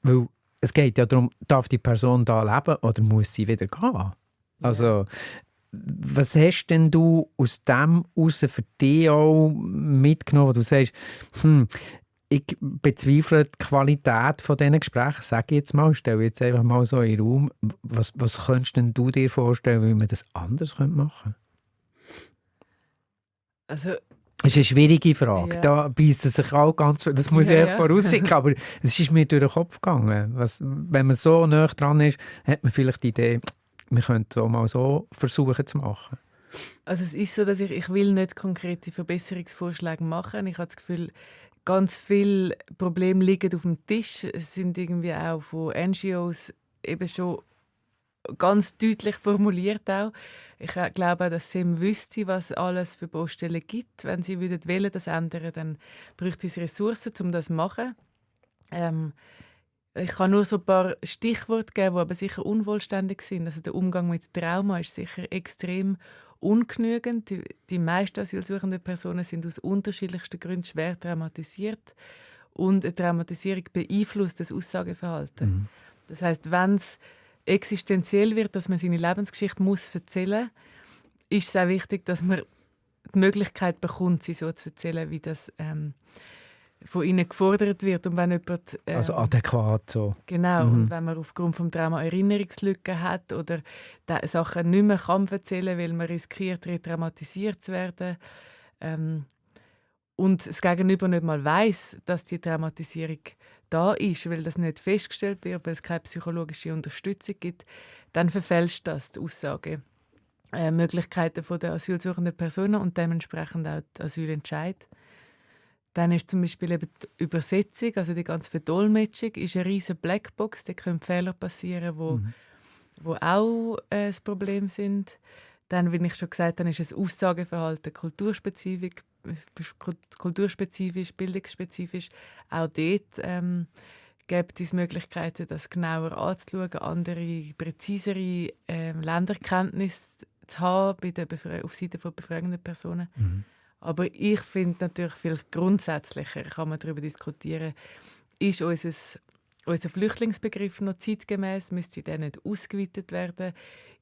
[SPEAKER 3] weil es geht ja darum, darf die Person da leben oder muss sie wieder gehen? Also was hast denn du aus dem heraus für dich auch mitgenommen, wo du sagst, ich bezweifle die Qualität von diesen Gesprächen, sage ich jetzt mal, stelle jetzt einfach mal so in den Raum. Was könntest denn du dir vorstellen, wie man das anders machen könnte?
[SPEAKER 4] Also,
[SPEAKER 3] das ist eine schwierige Frage.
[SPEAKER 4] Ja.
[SPEAKER 3] Da beißt es sich auch ganz... Das muss ich vorausschicken, aber es ist mir durch den Kopf gegangen. Wenn man so nah dran ist, hat man vielleicht die Idee, wir könnten es auch mal so versuchen zu machen.
[SPEAKER 4] Also es ist so, dass ich will nicht konkrete Verbesserungsvorschläge machen. Ich habe das Gefühl, ganz viele Probleme liegen auf dem Tisch. Es sind irgendwie auch von NGOs eben schon ganz deutlich formuliert auch. Ich glaube auch, dass SEM wüsste, was alles für Baustellen gibt. Wenn sie wollen, das ändern, dann bräuchte es Ressourcen, um das zu machen. Ich kann nur so ein paar Stichworte geben, die aber sicher unvollständig sind. Also der Umgang mit Trauma ist sicher extrem ungenügend. Die meisten asylsuchenden Personen sind aus unterschiedlichsten Gründen schwer traumatisiert. Und eine Traumatisierung beeinflusst das Aussageverhalten.
[SPEAKER 3] Mhm.
[SPEAKER 4] Das heisst, wenn es existenziell wird, dass man seine Lebensgeschichte muss erzählen muss, ist es auch wichtig, dass man die Möglichkeit bekommt, sie so zu erzählen, wie das von ihnen gefordert wird. Und wenn jemand,
[SPEAKER 3] Also adäquat so.
[SPEAKER 4] Genau, und wenn man aufgrund des Trauma Erinnerungslücken hat oder Sachen nicht mehr kann erzählen, weil man riskiert, retraumatisiert zu werden, und das Gegenüber nicht mal weiss, dass die Traumatisierung da ist, weil das nicht festgestellt wird, weil es keine psychologische Unterstützung gibt, dann verfälscht das die Aussage. Möglichkeiten der asylsuchenden Personen und dementsprechend auch die Asylentscheid. Dann ist zum Beispiel eben die Übersetzung, also die ganze Verdolmetschung, ist eine riesige Blackbox. Da können Fehler passieren, wo auch ein Problem sind. Dann, wie ich schon gesagt habe, ist es Aussageverhalten kulturspezifisch, bildungsspezifisch. Auch dort gibt es Möglichkeiten, das genauer anzuschauen, andere, präzisere Länderkenntnisse zu haben auf Seite von befragenden Personen.
[SPEAKER 3] Mhm.
[SPEAKER 4] Aber ich finde natürlich viel grundsätzlicher, kann man darüber diskutieren, ist unser Flüchtlingsbegriff noch zeitgemäß, müsste der nicht ausgeweitet werden?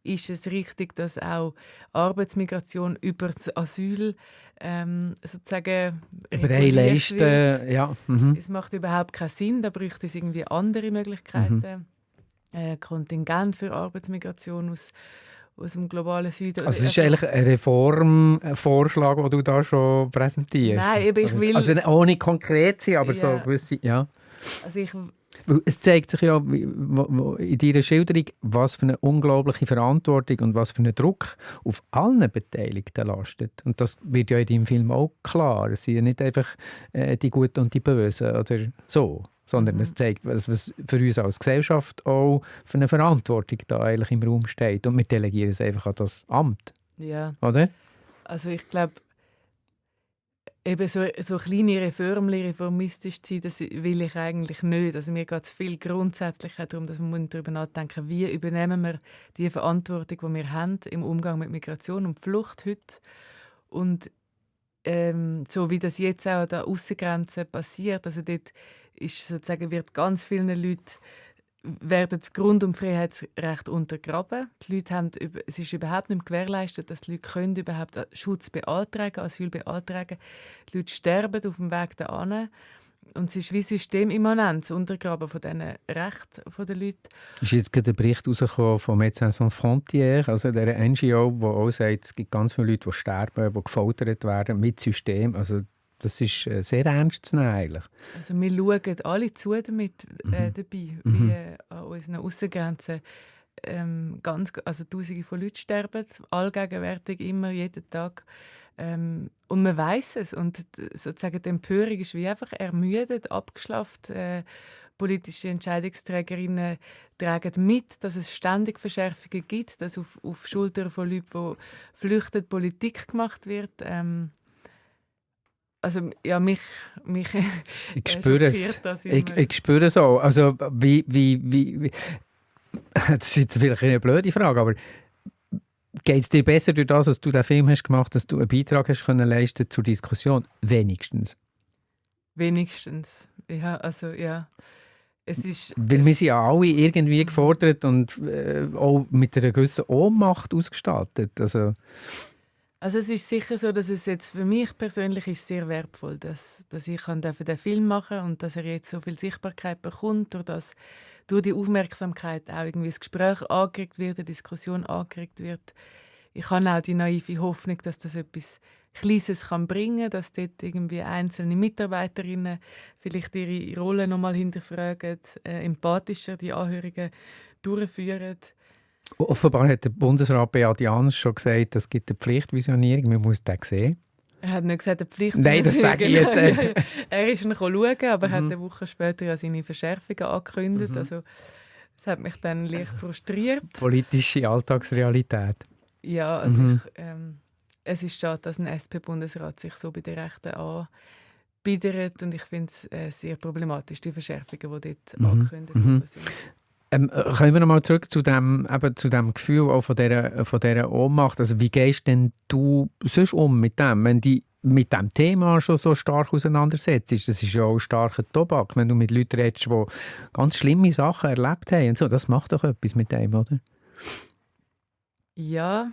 [SPEAKER 4] Ist es richtig, dass auch Arbeitsmigration über das Asyl sozusagen
[SPEAKER 3] über eine Leiste, ja. Mhm.
[SPEAKER 4] Es macht überhaupt keinen Sinn, da bräuchte es irgendwie andere Möglichkeiten. Kontingent für Arbeitsmigration aus dem globalen Süden.
[SPEAKER 3] Also es ist eigentlich ein Reformvorschlag, den du da schon präsentierst.
[SPEAKER 4] Nein, eben, ich will...
[SPEAKER 3] Also ohne konkret sein, aber
[SPEAKER 4] Ja.
[SPEAKER 3] so gewisse, ja.
[SPEAKER 4] Also
[SPEAKER 3] Es zeigt sich ja in deiner Schilderung, was für eine unglaubliche Verantwortung und was für einen Druck auf allen Beteiligten lastet. Und das wird ja in deinem Film auch klar. Es sind ja nicht einfach die Guten und die Bösen oder so, sondern es zeigt, was für uns als Gesellschaft auch für eine Verantwortung da eigentlich im Raum steht. Und wir delegieren es einfach an das Amt,
[SPEAKER 4] ja,
[SPEAKER 3] oder?
[SPEAKER 4] also ich glaube, eben so kleine reformistisch zu sein, das will ich eigentlich nicht. Also mir geht es viel grundsätzlicher darum, dass wir darüber nachdenken muss, wie übernehmen wir die Verantwortung, die wir haben im Umgang mit Migration und Flucht heute. Und so wie das jetzt auch an der Aussengrenze passiert, also dort ist sozusagen, wird ganz vielen Leuten werden die Grund- und Freiheitsrechte untergraben. Die Leute haben, es ist überhaupt nicht gewährleistet, dass die Leute können überhaupt Schutz beantragen, Asyl beantragen. Die Leute sterben auf dem Weg dahin. Und es ist wie systemimmanent, das Untergraben von diesen Rechten der Leute.
[SPEAKER 3] Es ist jetzt gerade ein Bericht rausgekommen von Médecins Sans Frontières, also der NGO, die auch sagt, es gibt ganz viele Leute, die sterben, die gefoltert werden mit System. Also das ist sehr ernst zu nehmen eigentlich.
[SPEAKER 4] Also wir schauen alle zu dabei, wie an unseren Aussengrenzen also Tausende von Leuten sterben, allgegenwärtig, immer, jeden Tag. Und man weiss es. Und sozusagen die Empörung ist wie einfach ermüdet, abgeschlafft. Politische Entscheidungsträgerinnen tragen mit, dass es ständig Verschärfungen gibt, dass auf Schultern von Leuten, die flüchten, Politik gemacht wird. Also ja, mich
[SPEAKER 3] ich spüre es. Ich spüre es auch. Also wie das ist jetzt vielleicht eine blöde Frage, aber geht es dir besser durch das, dass du den Film hast gemacht, dass du einen Beitrag hast können leisten zur Diskussion? Wenigstens.
[SPEAKER 4] Ja, also ja. Es ist,
[SPEAKER 3] weil wir sind ja alle irgendwie gefordert und auch mit einer gewissen Ohnmacht ausgestattet. Also
[SPEAKER 4] es ist sicher so, dass es jetzt für mich persönlich ist sehr wertvoll, dass ich den Film machen und dass er jetzt so viel Sichtbarkeit bekommt, durch die Aufmerksamkeit auch irgendwie das Gespräch angeregt wird, eine Diskussion angeregt wird. Ich habe auch die naive Hoffnung, dass das etwas Kleines kann bringen, dass dort irgendwie einzelne Mitarbeiterinnen vielleicht ihre Rolle noch mal hinterfragen, empathischer die Anhörungen durchführen.
[SPEAKER 3] Offenbar hat der Bundesrat Beat Jans schon gesagt, es gibt eine Pflichtvisionierung, man muss den sehen.
[SPEAKER 4] Er hat nicht gesagt, eine Pflicht.
[SPEAKER 3] Nein, das sage ich jetzt.
[SPEAKER 4] Er ist noch schauen, aber hat eine Woche später ja seine Verschärfungen angekündigt. Also, das hat mich dann leicht frustriert.
[SPEAKER 3] Politische Alltagsrealität.
[SPEAKER 4] Ja, also es ist schade, dass ein SP-Bundesrat sich so bei den Rechten biedert und ich finde es sehr problematisch, die Verschärfungen, die dort angekündigt worden sind.
[SPEAKER 3] Kommen wir noch mal zurück zu dem Gefühl auch von dieser Ohnmacht. Also wie gehst denn du sonst mit dem, wenn du mit dem Thema schon so stark auseinandersetzt? Das ist ja auch starker Tobak, wenn du mit Leuten redest, die ganz schlimme Sachen erlebt haben und so. Das macht doch etwas mit dem, oder?
[SPEAKER 4] Ja,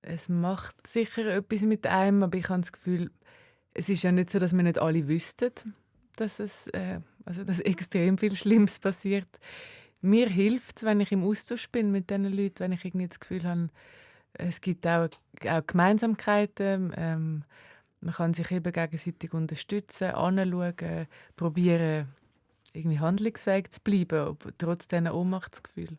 [SPEAKER 4] es macht sicher etwas mit einem, aber ich habe das Gefühl, es ist ja nicht so, dass wir nicht alle wüssten, dass dass extrem viel Schlimmes passiert. Mir hilft es, wenn ich im Austausch bin mit diesen Leuten, wenn ich irgendwie das Gefühl habe, es gibt auch Gemeinsamkeiten, man kann sich eben gegenseitig unterstützen, anschauen, probieren, irgendwie handlungsfähig zu bleiben, trotz diesen Ohnmachtsgefühl.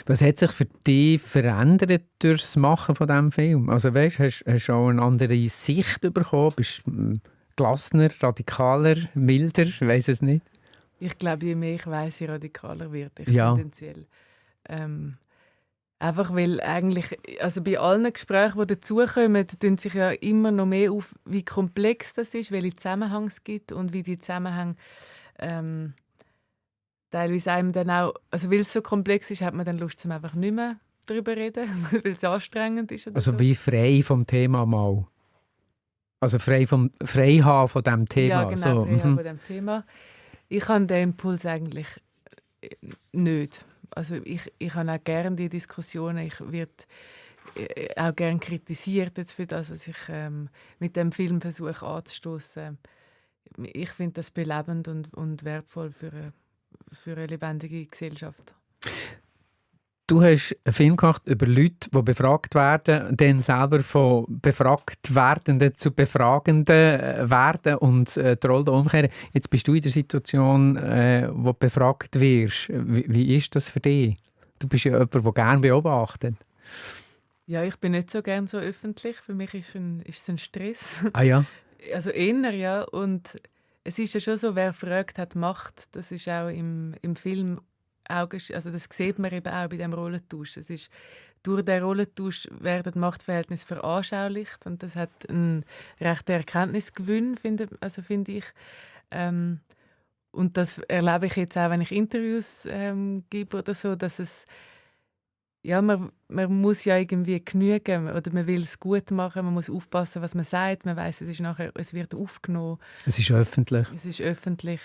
[SPEAKER 3] Was hat sich für dich verändert durch das Machen von diesem Film? Also weißt, hast du auch eine andere Sicht bekommen? Bist du gelassener, radikaler, milder? Ich weiss es nicht.
[SPEAKER 4] Ich glaube, je mehr ich weiss, je radikaler werde ich tendenziell. Einfach weil eigentlich, also bei allen Gesprächen, die dazukommen, tun sich ja immer noch mehr auf, wie komplex das ist, welche Zusammenhänge es gibt und wie die Zusammenhänge teilweise einem dann auch, also weil es so komplex ist, hat man dann Lust, einfach nicht mehr darüber zu reden, weil es anstrengend ist. Oder
[SPEAKER 3] also
[SPEAKER 4] so.
[SPEAKER 3] Wie frei vom Thema mal? Also frei haben von diesem Thema?
[SPEAKER 4] Ja, genau,
[SPEAKER 3] so.
[SPEAKER 4] frei haben von diesem Thema. Ich habe den Impuls eigentlich nicht. Also ich habe auch gerne die Diskussionen. Ich werde auch gerne kritisiert jetzt für das, was ich mit dem Film versuche anzustoßen. Ich finde das belebend und wertvoll für eine lebendige Gesellschaft.
[SPEAKER 3] Du hast einen Film gemacht über Leute, die befragt werden, dann selber von befragt Werdenden zu Befragenden werden und die Rolle umkehren. Jetzt bist du in der Situation, wo du befragt wirst. Wie ist das für dich? Du bist ja jemand, der gerne beobachtet.
[SPEAKER 4] Ja, ich bin nicht so gerne so öffentlich. Für mich ist es ein Stress.
[SPEAKER 3] Ah ja?
[SPEAKER 4] Also eher, ja. Und es ist ja schon so, wer fragt, hat Macht. Das ist auch im Film also das sieht man eben auch bei diesem Rollentausch. Es ist, durch den Rollentausch werden Machtverhältnisse veranschaulicht und das hat einen rechten Erkenntnisgewinn, finde ich. Und das erlebe ich jetzt auch, wenn ich Interviews gebe oder so, dass es ja, man muss ja irgendwie genügen oder man will es gut machen, man muss aufpassen, was man sagt, man weiss, es wird aufgenommen.
[SPEAKER 3] Es ist öffentlich.
[SPEAKER 4] Es ist öffentlich.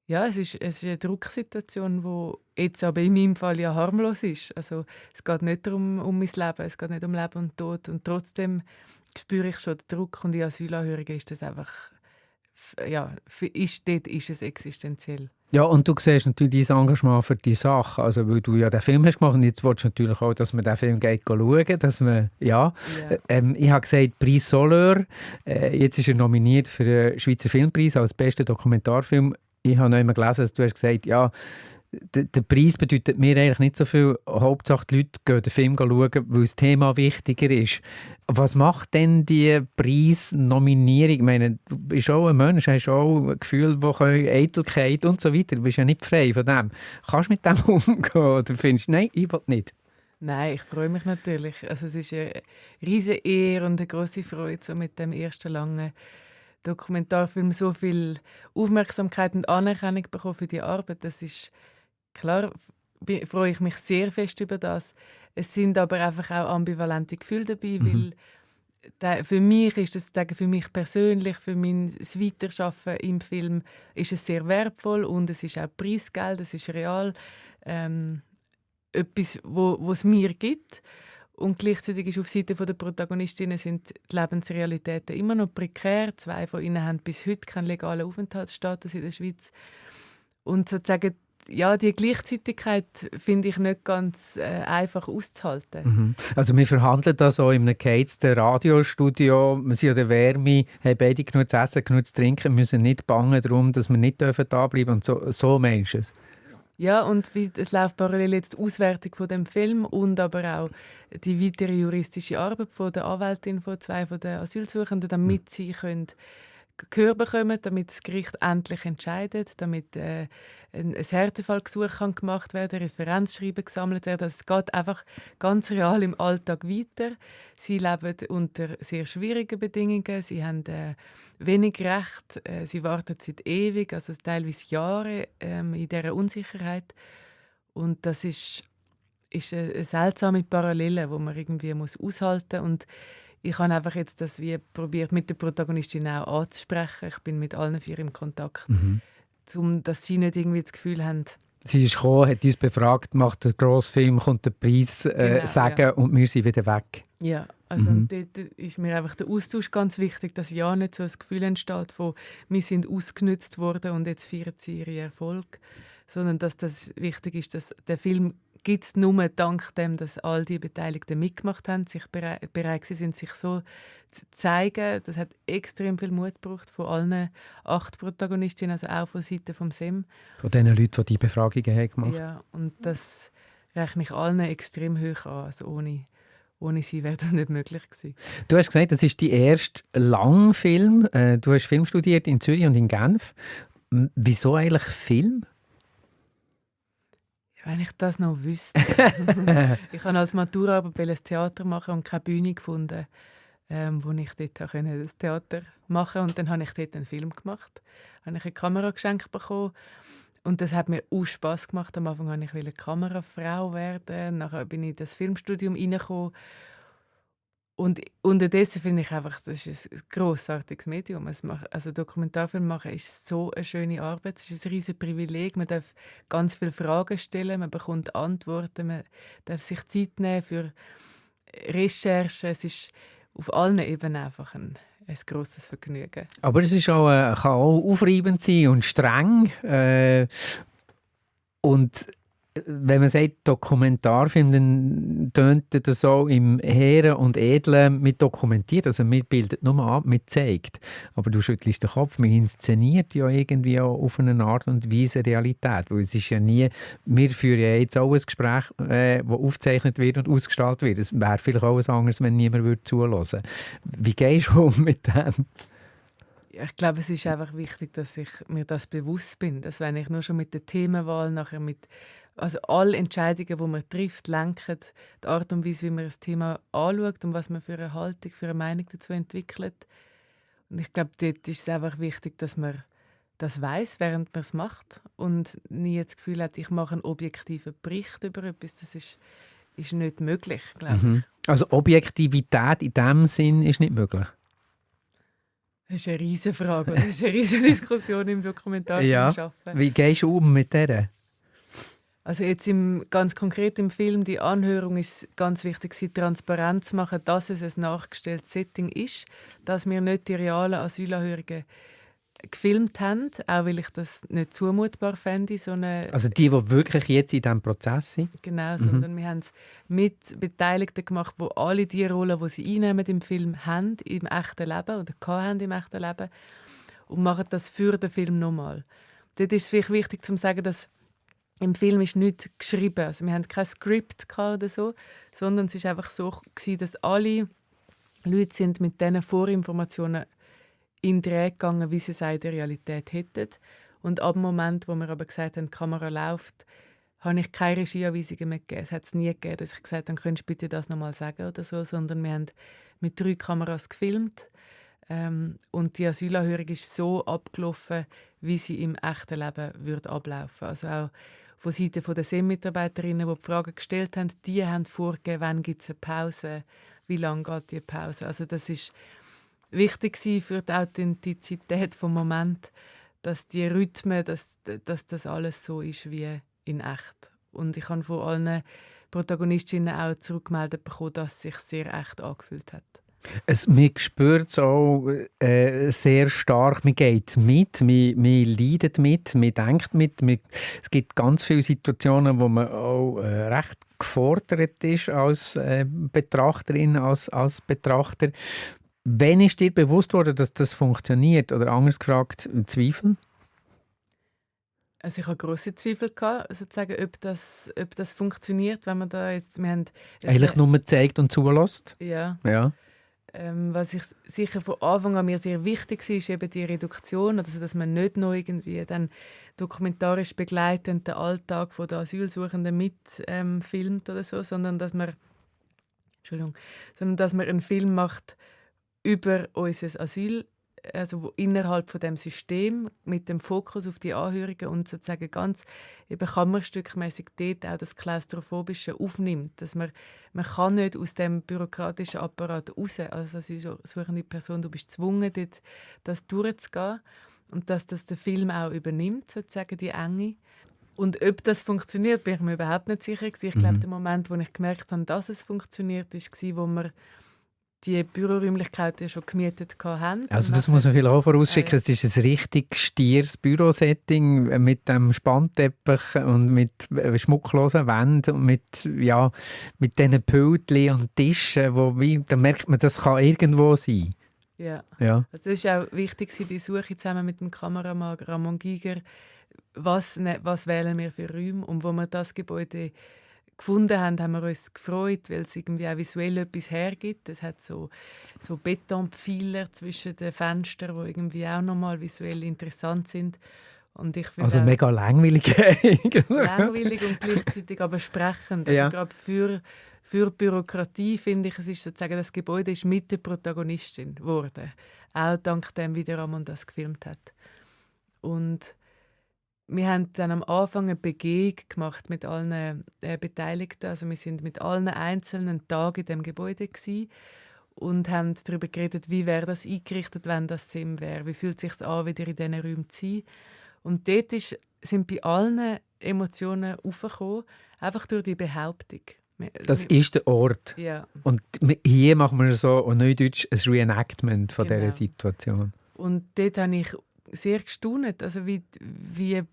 [SPEAKER 4] Ja, es ist eine Drucksituation, die jetzt aber in meinem Fall ja harmlos ist. Also es geht nicht um mein Leben, es geht nicht um Leben und Tod. Und trotzdem spüre ich schon den Druck und in Asylanhörigen ist das einfach, ja, dort ist es existenziell.
[SPEAKER 3] Ja, und du siehst natürlich dein Engagement für die Sache, also weil du ja den Film hast gemacht und jetzt willst du natürlich auch, dass man den Film geht schauen, dass man, ja. Ich habe gesagt, Preis Soleur, jetzt ist er nominiert für den Schweizer Filmpreis als bester Dokumentarfilm. Ich habe noch einmal gelesen, dass du hast gesagt, ja, der Preis bedeutet mir eigentlich nicht so viel. Hauptsache die Leute gehen den Film schauen, weil das Thema wichtiger ist. Was macht denn die Preisnominierung? Ich meine, du bist auch ein Mensch, hast auch ein Gefühl, wo Eitelkeit und so weiter. Du bist ja nicht frei von dem. Kannst du mit dem umgehen oder findest du, nein, ich will nicht?
[SPEAKER 4] Nein, ich freue mich natürlich. Also es ist eine riesige Ehre und eine grosse Freude, so mit dem ersten langen Dokumentarfilm so viel Aufmerksamkeit und Anerkennung bekommen für die Arbeit. Das ist klar, freue ich mich sehr fest über das. Es sind aber einfach auch ambivalente Gefühle dabei, weil für mich ist das, für mich persönlich, für mein Weiterarbeiten im Film, ist es sehr wertvoll und es ist auch Preisgeld, es ist real, etwas, wo es mir gibt. Und gleichzeitig ist auf Seite der Protagonistinnen sind die Lebensrealitäten immer noch prekär. 2 von ihnen haben bis heute keinen legalen Aufenthaltsstatus in der Schweiz. Und sozusagen, ja, die Gleichzeitigkeit finde ich nicht ganz einfach auszuhalten.
[SPEAKER 3] Also wir verhandeln das auch in einem geheizten Radiostudio. Wir sind an der Wärme, haben beide genug zu essen, genug zu trinken, müssen nicht bangen darum, dass wir nicht da bleiben und so meinst du es?
[SPEAKER 4] Ja, und es läuft parallel jetzt die Auswertung von dem Film und aber auch die weitere juristische Arbeit von der Anwältin von 2 von den Asylsuchenden, damit sie können Gehör bekommen, damit das Gericht endlich entscheidet, damit ein Härtefallgesuch kann gemacht werden, Referenzschreiben gesammelt werden. Also es geht einfach ganz real im Alltag weiter. Sie leben unter sehr schwierigen Bedingungen, sie haben wenig Recht, sie warten seit ewig, also teilweise Jahre in dieser Unsicherheit. Und das ist eine seltsame Parallele, die man irgendwie aushalten muss. Und ich habe einfach jetzt das wie probiert, mit der Protagonistin auch anzusprechen. Ich bin mit allen 4 im Kontakt, dass sie nicht irgendwie das Gefühl haben.
[SPEAKER 3] Sie ist gekommen, hat uns befragt, macht den Grossfilm, kommt der Preis sagen ja. Und wir sind wieder weg.
[SPEAKER 4] Ja, also und dort ist mir einfach der Austausch ganz wichtig, dass ja nicht so ein Gefühl entsteht von «wir sind ausgenutzt worden und jetzt feiern sie ihren Erfolg», sondern dass das wichtig ist, dass der Film gibt es nur dank dem, dass all die Beteiligten mitgemacht haben, sich bereit sind, sich so zu zeigen. Das hat extrem viel Mut gebraucht von allen 8 Protagonistinnen, also auch von Seiten vom SEM.
[SPEAKER 3] Von den Leuten, die Befragungen haben gemacht.
[SPEAKER 4] Ja, und das rechne ich allen extrem hoch an. Also ohne sie wäre das nicht möglich gewesen.
[SPEAKER 3] Du hast gesagt, das ist dein erster Langfilm. Du hast Film studiert in Zürich und in Genf. Wieso eigentlich Film?
[SPEAKER 4] Wenn ich das noch wüsste. Ich habe als Maturaarbeit ein Theater machen und keine Bühne gefunden, wo ich dort das Theater machen konnte. Und dann habe ich dort einen Film gemacht. Habe ich eine Kamera geschenkt bekommen. Und das hat mir auch Spass gemacht. Am Anfang wollte ich Kamerafrau werden. Nachher bin ich in das Filmstudium reingekommen. Und unterdessen finde ich einfach, das ist ein grossartiges Medium. Also Dokumentarfilm machen ist so eine schöne Arbeit. Es ist ein riesiges Privileg. Man darf ganz viele Fragen stellen, man bekommt Antworten, man darf sich Zeit nehmen für Recherchen. Es ist auf allen Ebenen einfach ein grosses Vergnügen.
[SPEAKER 3] Aber es ist auch, kann auch aufreibend sein und streng. Und wenn man sagt Dokumentarfilm, dann tönt das so im Hehren und Edlen mit dokumentiert. Also man bildet nur ab, man zeigt. Aber du schüttelst den Kopf, man inszeniert ja irgendwie auch auf eine Art und Weise Realität. Weil es ist ja nie, wir führen ja jetzt auch ein Gespräch, das aufgezeichnet wird und ausgestrahlt wird. Es wäre vielleicht auch was anderes, wenn niemand zuhören würde. Wie gehst du um mit dem?
[SPEAKER 4] Ich glaube, es ist einfach wichtig, dass ich mir das bewusst bin. Dass wenn ich nur schon mit der Themenwahl nachher also alle Entscheidungen, die man trifft, lenken die Art und Weise, wie man das Thema anschaut und was man für eine Haltung, für eine Meinung dazu entwickelt. Und ich glaube, dort ist es einfach wichtig, dass man das weiss, während man es macht und nie das Gefühl hat, ich mache einen objektiven Bericht über etwas. Das ist nicht möglich, glaube ich.
[SPEAKER 3] Also Objektivität in diesem Sinn ist nicht möglich?
[SPEAKER 4] Das ist eine riesige Frage. Das ist eine riesige Diskussion im Dokumentarfilm.
[SPEAKER 3] Ja. Wie gehst du um mit der?
[SPEAKER 4] Also jetzt ganz konkret im Film, die Anhörung ist ganz wichtig, sie transparent zu machen, dass es ein nachgestelltes Setting ist, dass wir nicht die realen Asylanhörigen gefilmt haben, auch weil ich das nicht zumutbar fände.
[SPEAKER 3] Also die wirklich jetzt in diesem Prozess sind?
[SPEAKER 4] Genau, sondern wir haben es mit Beteiligten gemacht, die alle die Rollen, die sie einnehmen im Film, haben im echten Leben oder haben im echten Leben und machen das für den Film nochmal. Dort ist es vielleicht wichtig zu sagen, dass im Film ist nichts geschrieben. Also wir hatten kein Skript oder so, sondern es war einfach so, dass alle Leute sind mit diesen Vorinformationen in die Reihe gegangen, wie sie es in der Realität hätten. Und ab dem Moment, wo wir aber gesagt haben, die Kamera läuft, habe ich keine Regieanweisungen mehr gegeben. Es hat es nie gegeben, dass ich gesagt habe, könntest du bitte das nochmal sagen oder so, sondern wir haben mit 3 Kameras gefilmt. Und die Asylanhörung ist so abgelaufen, wie sie im echten Leben würde ablaufen. Also auch von Seiten der SEM-Mitarbeiterinnen, die Fragen gestellt haben, die haben vorgegeben, wann gibt es eine Pause, wie lange geht die Pause. Also das ist wichtig für die Authentizität des Moments, dass die Rhythmen, dass das alles so ist wie in echt. Und ich habe von allen Protagonistinnen auch zurückgemeldet bekommen, dass es sich sehr echt angefühlt hat.
[SPEAKER 3] Man spürt es auch sehr stark, man geht mit, man leidet mit, man denkt mit. Es gibt ganz viele Situationen, wo man auch recht gefordert ist als Betrachterin, als Betrachter. Wann ist dir bewusst worden, dass das funktioniert? Oder anders gefragt, Zweifel?
[SPEAKER 4] Also ich hatte grosse Zweifel, sozusagen, ob das funktioniert, wenn man da jetzt... Wir haben
[SPEAKER 3] eigentlich nur zeigt und zulässt?
[SPEAKER 4] Ja. Was ich sicher von Anfang an mir sehr wichtig war, ist eben die Reduktion, also dass man nicht noch irgendwie dann dokumentarisch begleitend den Alltag der Asylsuchenden filmt oder so, sondern dass man einen Film macht über unser Asyl, also innerhalb von dem System mit dem Fokus auf die Anhörigen und sozusagen ganz eben kammerstückmäßig dort auch das Klaustrophobische aufnimmt, dass man kann nicht aus dem bürokratischen Apparat raus, also als suchende Person, du bist gezwungen, dort das durchzugehen und dass das der Film auch übernimmt, sozusagen die Enge. Und ob das funktioniert, bin ich mir überhaupt nicht sicher. Ich glaube, der Moment, wo ich gemerkt habe, dass es funktioniert, war, wo wir die Büroräumlichkeiten schon gemietet hatten.
[SPEAKER 3] Also das muss man vielleicht auch vorausschicken, es ist ein richtig stieres Bürosetting mit dem Spannteppich und mit schmucklosen Wänden und mit diesen Pultchen und Tischen, da merkt man, das kann irgendwo sein.
[SPEAKER 4] Ja.
[SPEAKER 3] Also
[SPEAKER 4] es war auch wichtig, die Suche zusammen mit dem Kameramann Ramon Giger, was wählen wir für Räume. Und wo wir das Gebäude gefunden haben wir uns gefreut, weil es irgendwie auch visuell etwas hergibt. Es hat so Betonpfeiler zwischen den Fenstern, die irgendwie auch nochmal visuell interessant sind. Und ich
[SPEAKER 3] also mega langweilig.
[SPEAKER 4] Langweilig und gleichzeitig aber sprechend. Also gerade für Bürokratie finde ich, es ist sozusagen, das Gebäude ist mit der Protagonistin geworden. Auch dank dem, wie der Ramon das gefilmt hat. Und wir haben dann am Anfang eine Begehung gemacht mit allen Beteiligten. Also wir sind mit allen einzelnen Tagen in dem Gebäude gewesen und haben darüber geredet, wie wäre das eingerichtet, wenn das Sim wäre. Wie fühlt es sich an, wieder in diesen Räumen zu sein. Und dort sind bei allen Emotionen aufgekommen, einfach durch die Behauptung.
[SPEAKER 3] Das ist der Ort.
[SPEAKER 4] Ja.
[SPEAKER 3] Und hier machen wir so, und Neudeutsch, ein Reenactment von dieser Situation.
[SPEAKER 4] Und dort habe ich sehr gestaunt, also wie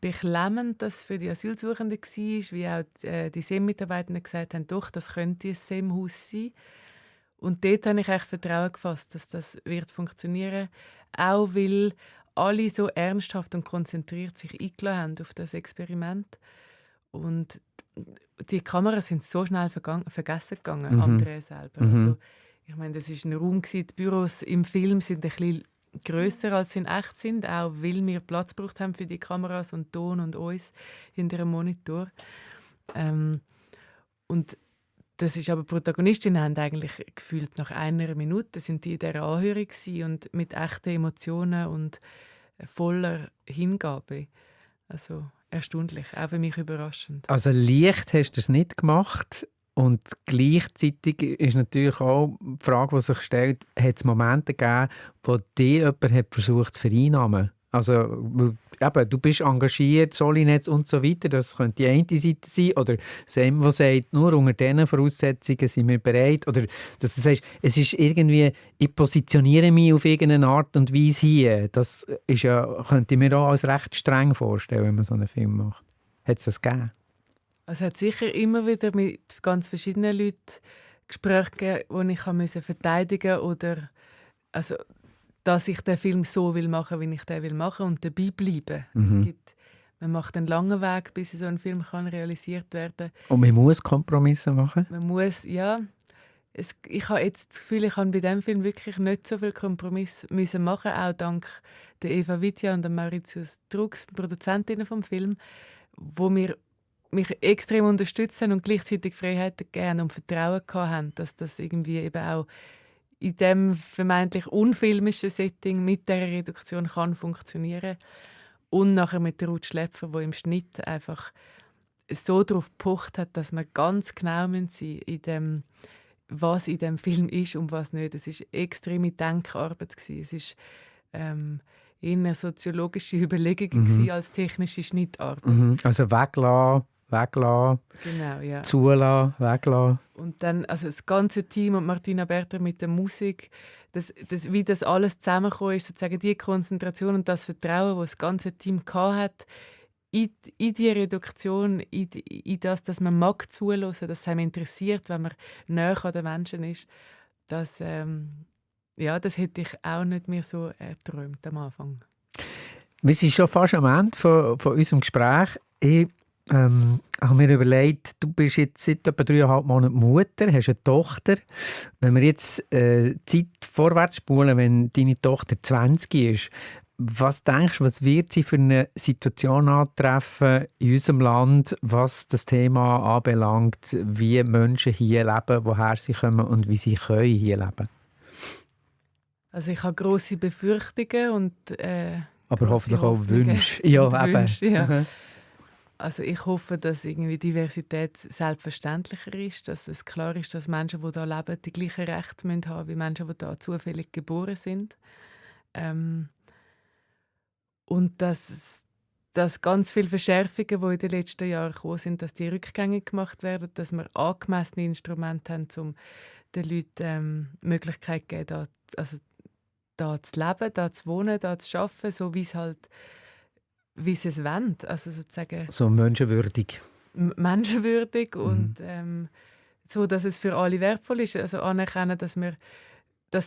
[SPEAKER 4] beklemmend das für die Asylsuchenden war, wie auch die SEM-Mitarbeitenden gesagt haben, doch, das könnte ein SEM-Haus sein. Und dort habe ich echt Vertrauen gefasst, dass das wird funktionieren, auch weil alle so ernsthaft und konzentriert sich eingeladen haben auf das Experiment. Und die Kameras sind so schnell vergessen gegangen, André selber. Also, ich meine, das war ein Raum, die Büros im Film sind ein bisschen grösser als sie in echt sind, auch weil wir Platz gebraucht haben für die Kameras und Ton und uns hinter dem Monitor. Und das ist aber, die Protagonistinnen haben eigentlich gefühlt nach einer Minute sind die in dieser Anhörung und mit echten Emotionen und voller Hingabe. Also erstaunlich, auch für mich überraschend.
[SPEAKER 3] Also leicht hast du es nicht gemacht. Und gleichzeitig ist natürlich auch die Frage, die sich stellt, hat es Momente gegeben, wo dich jemand hat versucht zu vereinnahmen? Also, eben, du bist engagiert, Solinetz und so weiter, das könnte die eine Seite sein. Oder Sam, der sagt, nur unter diesen Voraussetzungen sind wir bereit. Oder dass du sagst, es ist irgendwie, ich positioniere mich auf irgendeine Art und Weise hier. Das ist ja, könnte ich mir auch als recht streng vorstellen, wenn man so einen Film macht. Hat es das gegeben?
[SPEAKER 4] Es hat sicher immer wieder mit ganz verschiedenen Leuten Gespräche gegeben, die ich verteidigen musste. Oder also, dass ich den Film so machen will, wie ich den machen will und dabei bleiben. Man macht einen langen Weg, bis so ein Film realisiert werden kann.
[SPEAKER 3] Und man muss Kompromisse machen?
[SPEAKER 4] Man muss, ja. Ich habe jetzt das Gefühl, ich habe bei diesem Film wirklich nicht so viel Kompromisse machen müssen, auch dank der Eva Vitja und der Mauritius Drucks, Produzentinnen vom Film, wo mich extrem unterstützt haben und gleichzeitig Freiheiten gegeben und Vertrauen hatten, dass das irgendwie eben auch in diesem vermeintlich unfilmischen Setting mit dieser Reduktion kann funktionieren. Und nachher mit der Ruth Schläpfer, die im Schnitt einfach so darauf gepocht hat, dass wir ganz genau sein müssen in dem, was in dem Film ist und was nicht. Es war extreme Denkarbeit. Es war eher soziologische Überlegungen als technische Schnittarbeit.
[SPEAKER 3] Also weglassen,
[SPEAKER 4] genau, ja.
[SPEAKER 3] Zulassen, weglassen.
[SPEAKER 4] Und dann also das ganze Team und Martina Berter mit der Musik, wie das alles zusammengekommen ist, sozusagen die Konzentration und das Vertrauen, das ganze Team hatte, in die Reduktion, in das, dass man mag zuhören, dass es einem interessiert, wenn man näher an den Menschen ist, das hätte ich auch nicht mehr so erträumt am Anfang.
[SPEAKER 3] Wir sind schon fast am Ende von unserem Gespräch. Ich habe mir überlegt, du bist jetzt seit etwa 3,5 Monaten Mutter, hast eine Tochter. Wenn wir jetzt die Zeit vorwärts spulen, wenn deine Tochter 20 ist, was denkst du, was wird sie für eine Situation antreffen in unserem Land, was das Thema anbelangt, wie Menschen hier leben, woher sie kommen und wie sie können hier leben?
[SPEAKER 4] Also ich habe grosse Befürchtungen und
[SPEAKER 3] aber hoffentlich auch Wünsche.
[SPEAKER 4] Ja. Also ich hoffe, dass irgendwie Diversität selbstverständlicher ist, dass es klar ist, dass Menschen, die hier leben, die gleichen Rechte haben müssen wie Menschen, die hier zufällig geboren sind. Und dass ganz viele Verschärfungen, die in den letzten Jahren gekommen sind, dass die rückgängig gemacht werden, dass wir angemessene Instrumente haben, um den Leuten die Möglichkeit zu geben, da zu leben, da zu wohnen, da zu arbeiten, so wie sie es wollen. Also sozusagen
[SPEAKER 3] so menschenwürdig.
[SPEAKER 4] Menschenwürdig und so, dass es für alle wertvoll ist. Also anerkennen, dass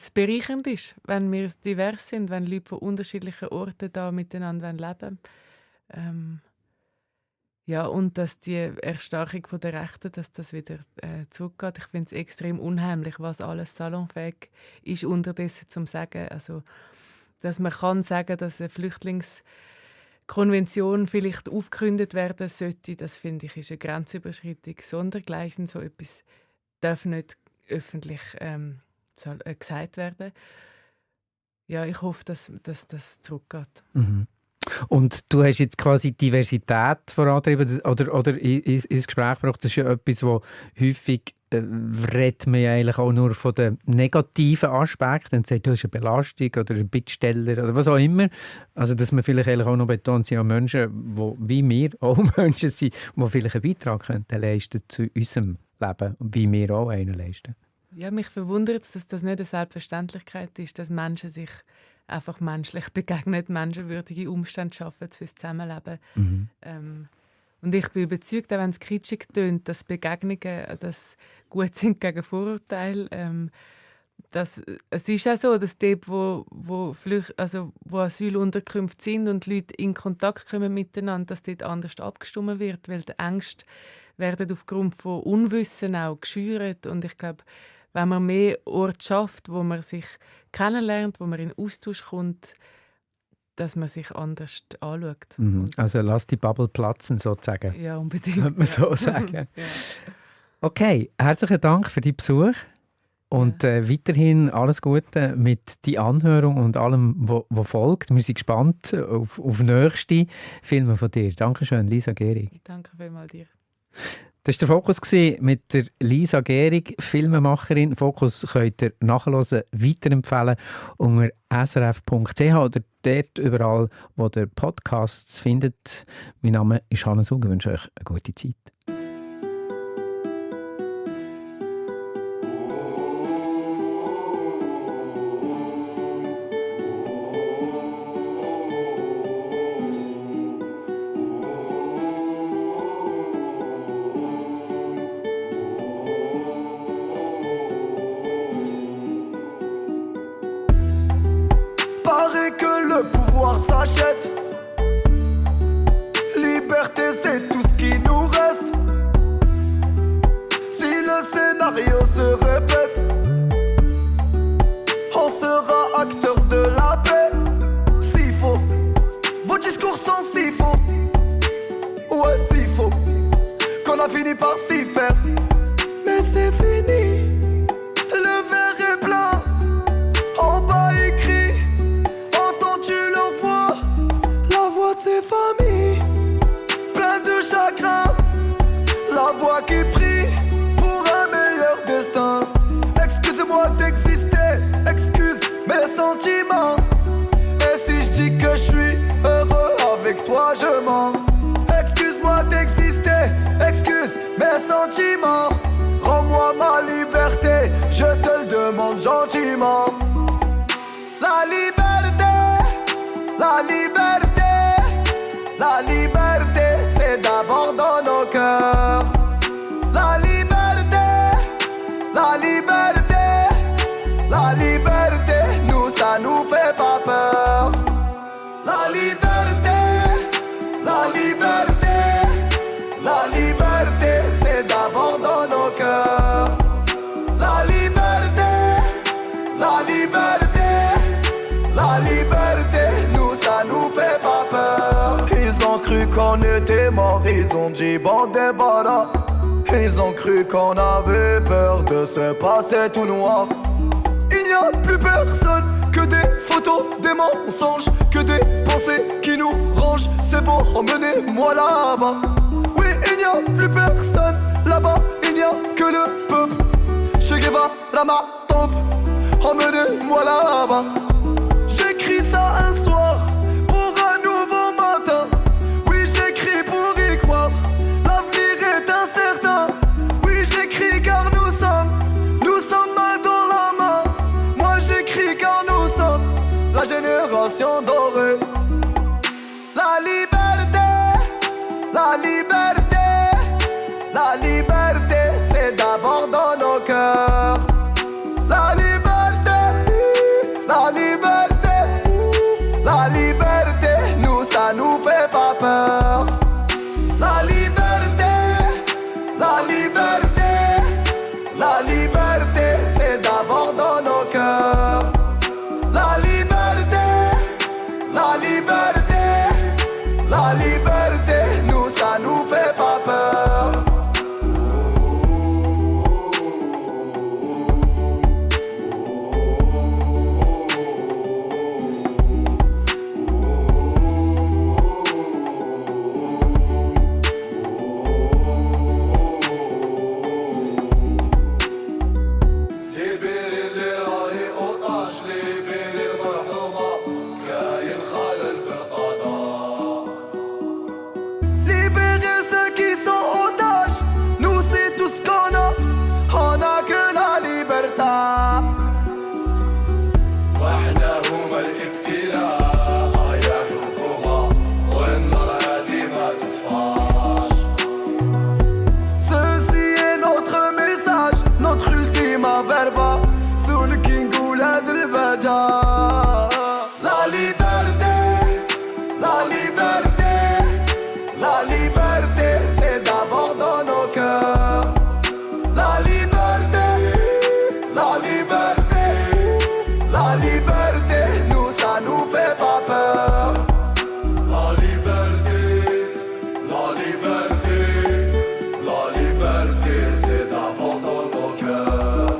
[SPEAKER 4] es bereichernd ist, wenn wir divers sind, wenn Leute von unterschiedlichen Orten da miteinander leben wollen. Und dass die Erstarkung der Rechte, dass das wieder zurückgeht. Ich finde es extrem unheimlich, was alles salonfähig ist, unterdessen zum Sagen. Also, dass man kann sagen, dass eine Flüchtlingskonvention vielleicht aufgegründet werden sollte, das finde ich ist eine Grenzüberschreitung. Sondergleichen, so etwas darf nicht öffentlich gesagt werden. Ja, ich hoffe, dass das zurückgeht.
[SPEAKER 3] Mhm. Und du hast jetzt quasi Diversität vorangetrieben oder ins Gespräch gebracht. Das ist ja etwas, wo häufig redet man ja eigentlich auch nur von den negativen Aspekten. Dann sagt, du hast eine Belastung oder ein Bittsteller oder was auch immer. Also dass man vielleicht eigentlich auch noch betont, sind ja Menschen, die wie wir auch Menschen sind, die vielleicht einen Beitrag könnten leisten zu unserem Leben und wie wir auch einen leisten.
[SPEAKER 4] Ja, mich verwundert es, dass das nicht eine Selbstverständlichkeit ist, dass Menschen sich einfach menschlich begegnen, menschenwürdige Umstände schaffen fürs Zusammenleben.
[SPEAKER 3] Mhm.
[SPEAKER 4] Und ich bin überzeugt, auch wenn es kitschig tönt, dass Begegnungen dass gut sind gegen Vorurteile. Es ist auch so, dass dort, wo Asylunterkünfte sind und Leute in Kontakt kommen miteinander, dass dort anders abgestimmt wird, weil die Ängste werden aufgrund von Unwissen auch geschürt. Und ich glaube, wenn man mehr Orte schafft, wo man sich kennenlernt, wo man in Austausch kommt, dass man sich anders anschaut.
[SPEAKER 3] Mhm. Also lass die Bubble platzen, sozusagen.
[SPEAKER 4] Ja, unbedingt.
[SPEAKER 3] Könnte man so sagen.
[SPEAKER 4] Ja.
[SPEAKER 3] Okay, herzlichen Dank für deinen Besuch und weiterhin alles Gute mit die Anhörung und allem, was folgt. Wir sind gespannt auf nächste Filme von dir. Dankeschön, Lisa Gehrig.
[SPEAKER 4] Danke vielmals dir.
[SPEAKER 3] Das war der Fokus mit der Lisa Gehrig, Filmemacherin. Fokus könnt ihr nachhören, weiterempfehlen unter srf.ch oder dort überall, wo ihr Podcasts findet. Mein Name ist Hannes Hug. Ich wünsche euch eine gute Zeit.
[SPEAKER 1] S'achète. Liberté, c'est tout ce qui nous reste. Si le scénario se répète, on sera acteur de la paix. S'il faut, vos discours sont si faux. Ouais, si faux, qu'on a fini par s'y faire. Mais c'est fini. Le verre est plein. En bas écrit. Ces familles, plein de chagrin, la voix qui prie pour un meilleur destin. Excuse-moi d'exister, excuse mes sentiments. Et si je dis que je suis heureux avec toi, je mens. Excuse-moi d'exister, excuse mes sentiments. Rends-moi ma liberté, je te le demande gentiment. La liberté, la liberté. La liberté, c'est d'abord dans nos cœurs. La liberté, la liberté, la liberté, nous ça nous fait pas peur. La liberté, la liberté, la liberté. ont dit bon débarras. Ils ont cru qu'on avait peur de se passer tout noir. Il n'y a plus personne, que des photos, des mensonges, que des pensées qui nous rangent. C'est bon, emmenez-moi là-bas. Oui, il n'y a plus personne, là-bas il n'y a que le peuple. Che Guevara ma top, emmenez-moi là-bas. J'écris ça un soir, pour un nouveau matin. Oui, j'écris pour y croire, l'avenir est incertain. Oui, j'écris car nous sommes main dans la main. Moi j'écris car nous sommes la génération dorée. La liberté, la liberté, la liberté, c'est d'abord dans nos cœurs. La liberté, la liberté, la liberté, nous ça nous fait pas peur. La liberté, la liberté, la liberté, c'est d'abord dans nos cœurs. La liberté, la liberté, la liberté, nous ça nous fait pas peur. La liberté, la liberté, la liberté, c'est d'abord dans nos cœurs. La liberté, la liberté, la liberté, nous ça nous fait pas peur. La liberté, la liberté, la liberté, c'est d'abord dans nos cœurs.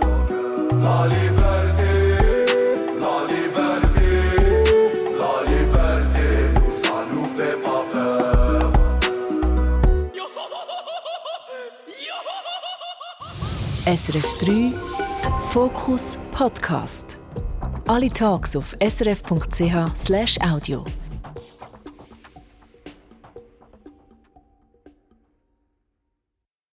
[SPEAKER 1] La liberté, la liberté, la liberté, nous ça nous fait pas peur.
[SPEAKER 2] SRF 3 Fokus Podcast. Alle Tags auf srf.ch/audio.